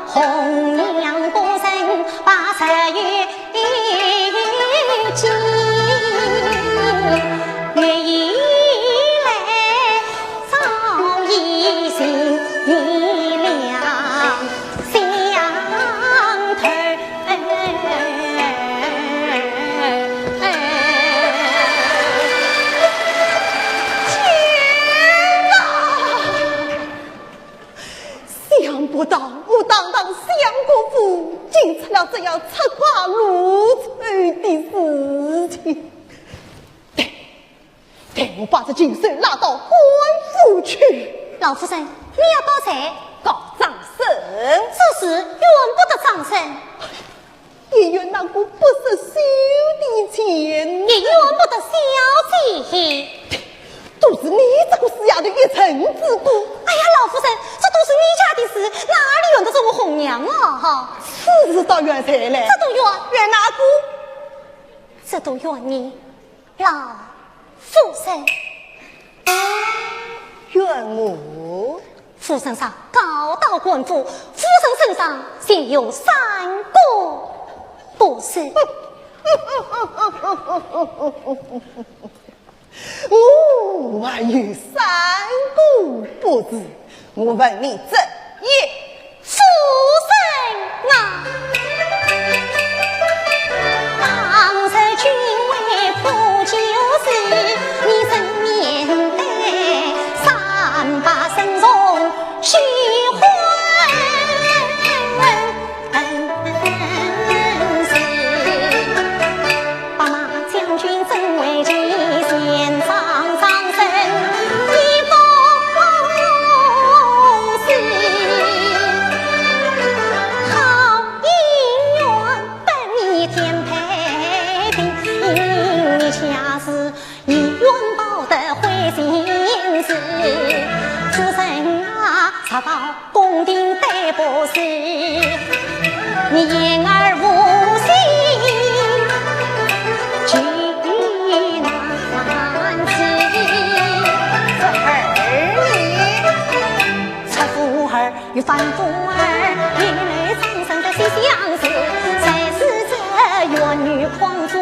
红娘夫人把这月 已经月以来，早已经月亮相头。天哪！ 想不到武当堂相国府竟出了这样出格露丑的事情。对，待我把这禽兽拉到官府去。老夫人，你要到谁？告张生。这事怨不得张生。 也怨那个不识羞的贱人。也怨不得小姐。都是你这个死丫头一人之过。哎呀，老夫人，这都是你家的事，哪里怨得着我红娘啊？哈，此事倒怨谁来？这都怨……怨哪个？这都怨你，老夫人。怨我？ 夫人上告到官府，夫人身上就有三个不是。我还有三个不是？我问你这一。夫人啊，当日君为破旧事，你怎免得三百生重 喜欢事。白马将军怎为其先上张生一封信？好姻缘本你天配定，你家是 你愿报得回心事，夫人啊，直到宫廷得不是，你言而无信，就难辞。这儿呢？ 出府儿与凡夫儿，一路张生的西厢事，才是这怨女诓主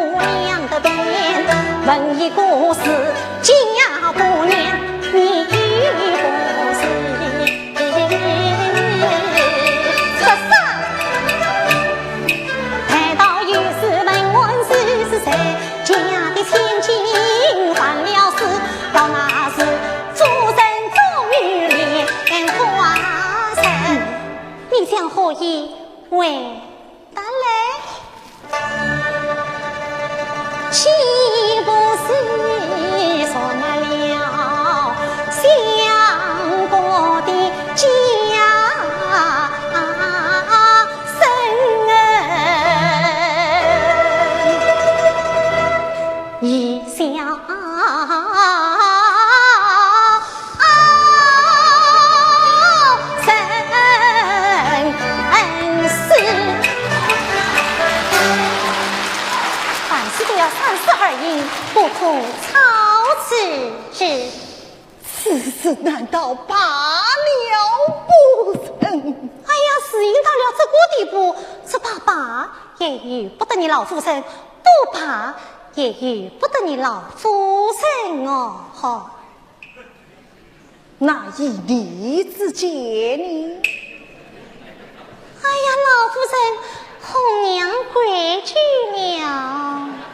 两个多年，问一个是假不念，你不是。说啥？难道又是问案是谁家的千金还了是，到那时 夫人终于莲花人，你将何以回答来？岂不是说了相国的家生？一笑一定要三思而行，不可草率之。此事难道罢了不成？哎呀，事情到了这个地步，只怕罢也由不得你老夫人，不罢也由不得你老夫人哦。哈。 那依你之见呢？哎呀，老夫人，红娘跪久了。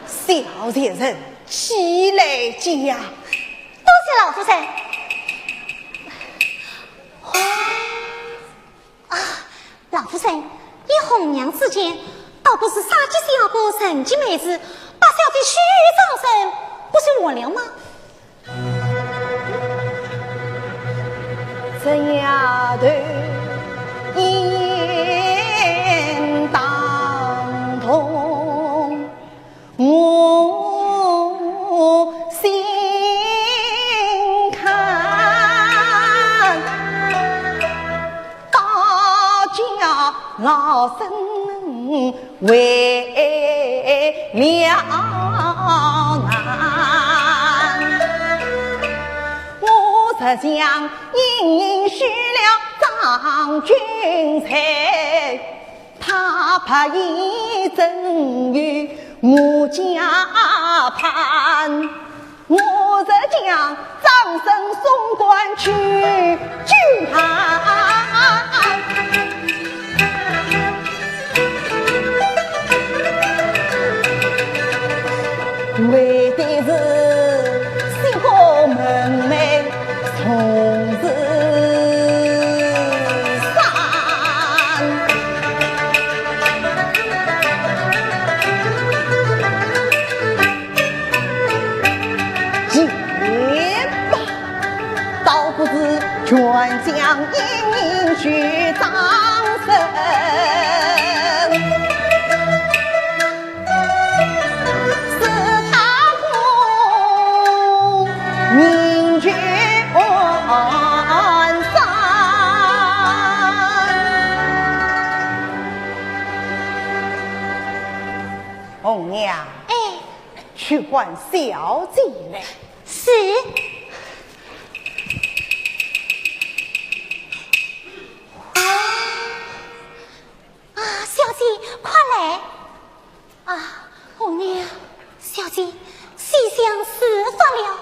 小贱人，起来讲。多谢老夫人。啊，老夫人，依红娘之见，倒不如杀鸡取卵，成其美事，把小姐许与张生，不是完了吗？ 这丫头应当同我心坎，高家老身 为了难。我实想应允许了张君才，他怕已赠与我家盘。 我若将张生送官去祭奠，为的是西宫门楣从此散。 也罢，倒不如全将英名去张生，使他功名全散。红娘。哎。 去唤小姐来。是。啊，小姐，快来！啊，红娘。小姐，西厢事发了。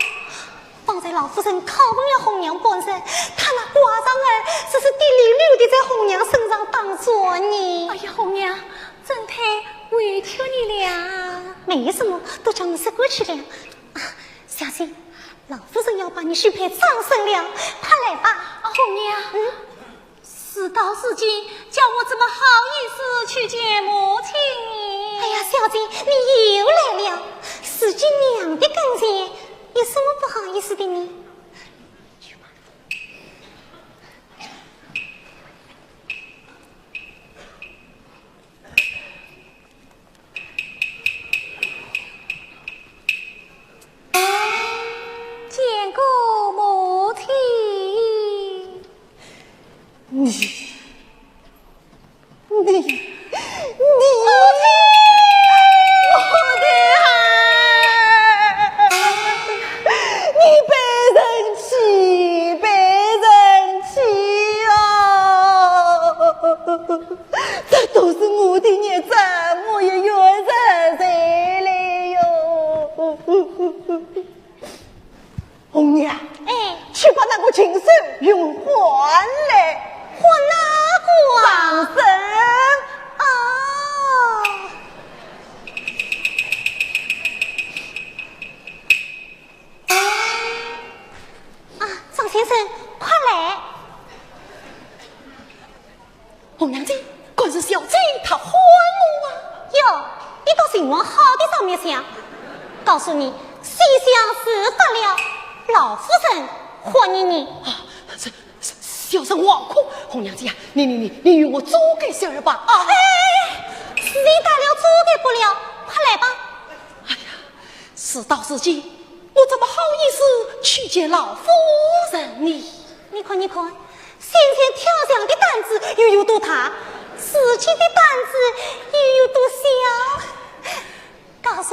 方才老夫人拷问了红娘半日，她那寡丈儿只是滴溜溜地在红娘身上打转呢。哎呀，红娘， 真太委屈你了。没什么，都叫你说过去了。啊，小姐，老夫人要把你许配张生了，快来吧。啊，红娘。嗯？事到如今，叫我怎么好意思去见母亲呢？哎呀，小姐，你又来了。如今娘的跟前，有什么不好意思的呢？ 见过母亲。你，你，你，我的孩儿，你被人欺，被人欺啊！ 这都是我的孽障，我也怨人才来哟。红娘，哎。去把那个禽兽与我唤来。唤哪个啊？张生。啊。啊，张先生，快来。 红娘姐，可是小姐她唤我啊。哟，你倒情况好的上面想。告诉你，西厢事发了，老夫人唤你呢。啊，这，这，小生惶恐。红娘姐啊，你，你，你，你与我做个信儿吧。啊。哎，事情大了，做个不了，快来吧。哎呀，事到如今，我怎么好意思去见老夫人呢？你看，你看， 先前跳墙的胆子又有多大，如今的胆子又有多小。告诉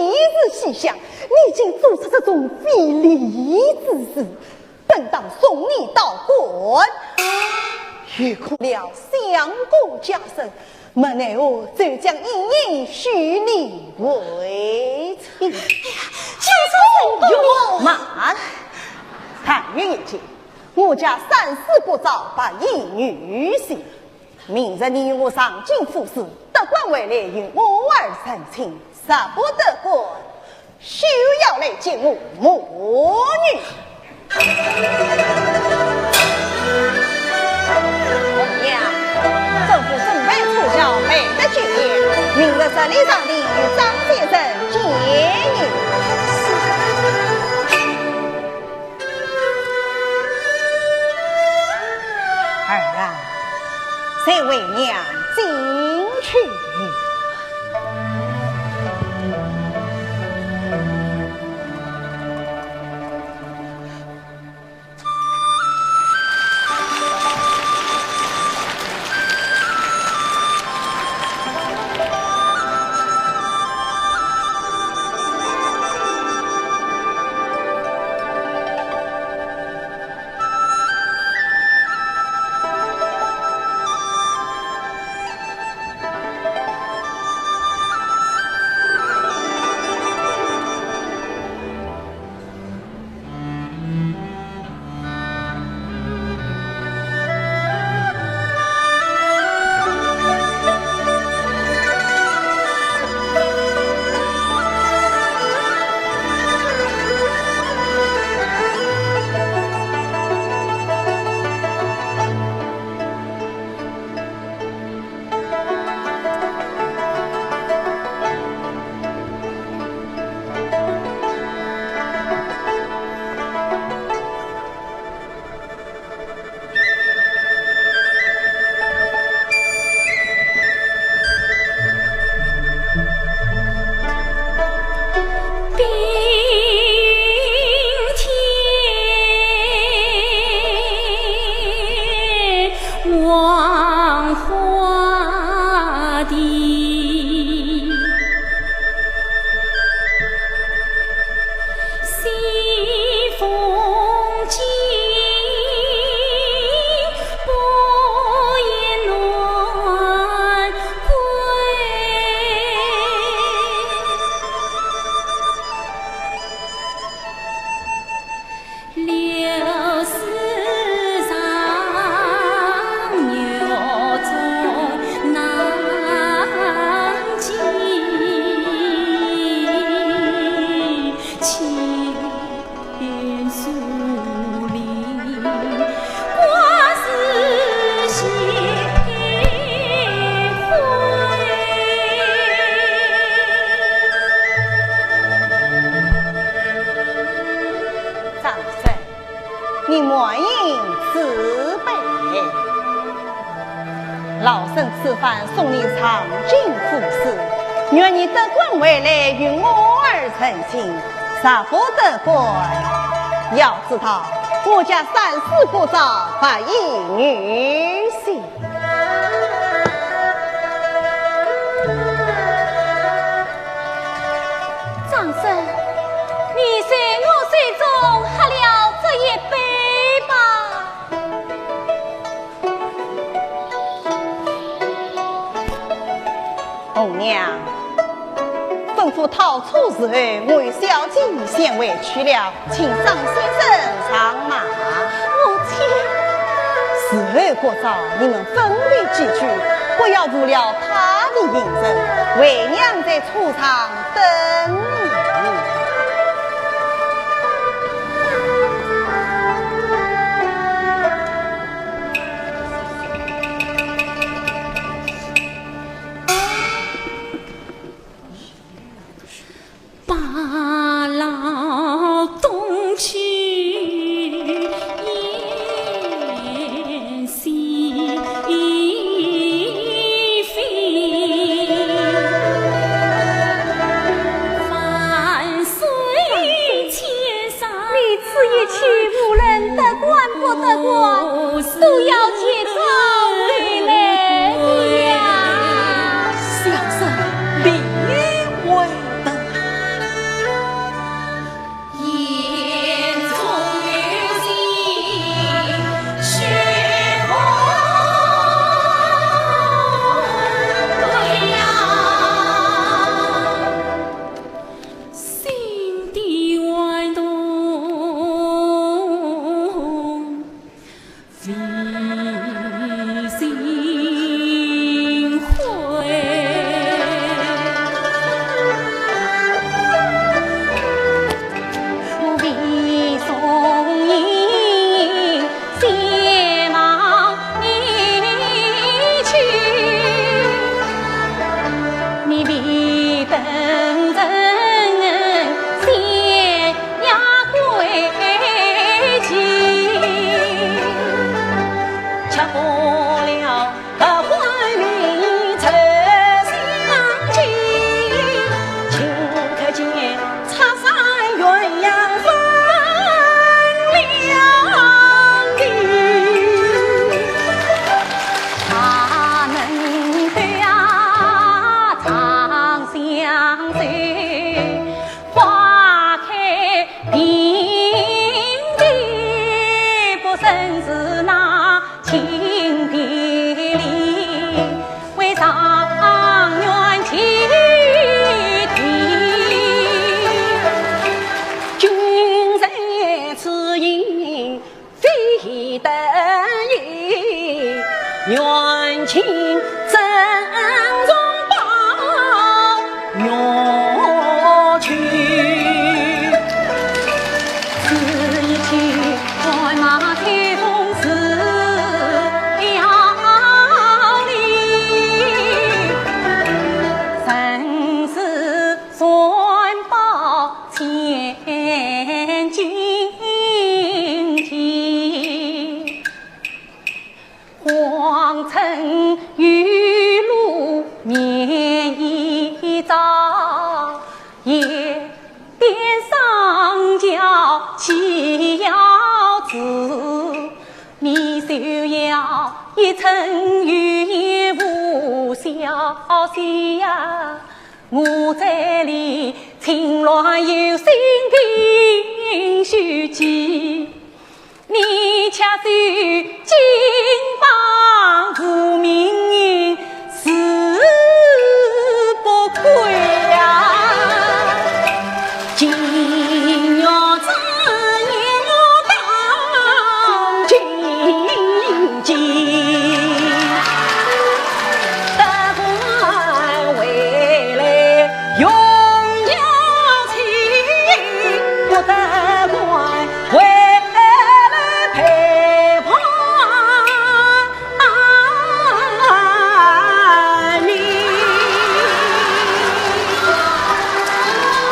时西厢，你竟做出这种非礼之事，本当送你到官，又恐了相国家声， 没奈何，就将莺莺许你为妻。哎呀，请先生。慢，但愿一件，我家三思不招白衣女婿。明日你与我上京赴试，得官回来与我儿成亲，若不得官， 休要来见我母女。红娘，吩咐准备车轿，备得酒宴，明日十里长亭与张先生见面。儿啊，随为娘进去。 张生，你满饮此杯。老身此番送你上京赴试，愿你得官回来与我儿成亲，若不得官，要知道我家三思不招白衣女婿。 张生，你随我手中喝了这一杯吧。红娘， 吩咐套车侍候，我与小姐先回去了，请张先生上马。母亲。时候不早，你们分别几句，不要误了他的行程。为娘在车上等你。一切无论得官不得官，都要见状回来的呀。小生理会得。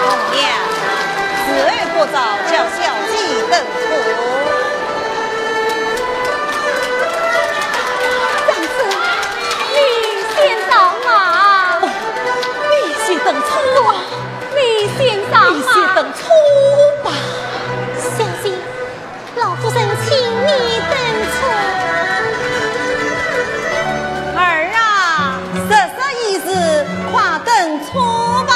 红娘，时候不早，叫小姐登车。 娘子，你先上马。哦，你先登车啊。你先上马。你先登车吧。小姐，老夫人请你登车。儿啊，十十已至，快登车吧。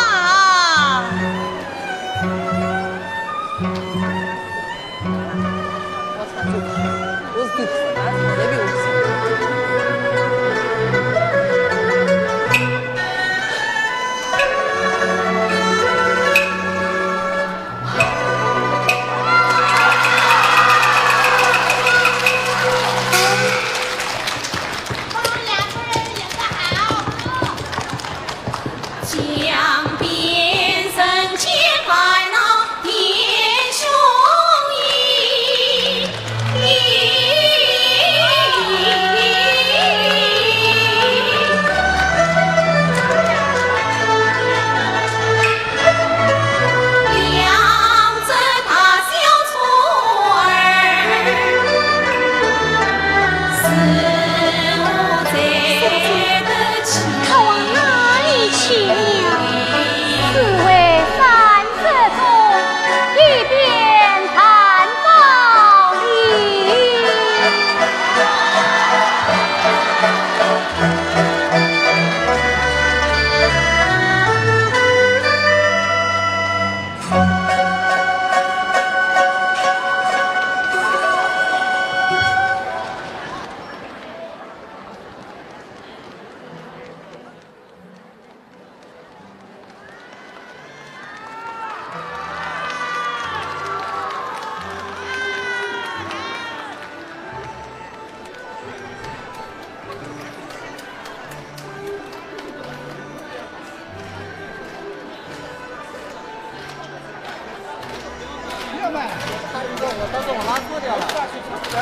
这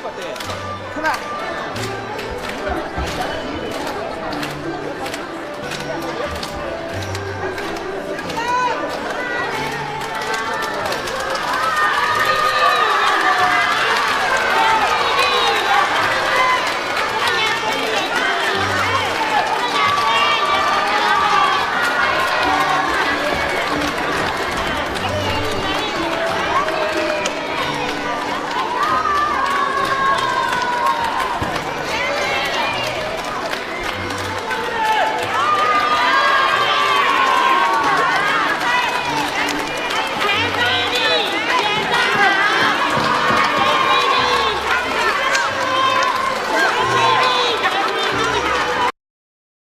不对，看看。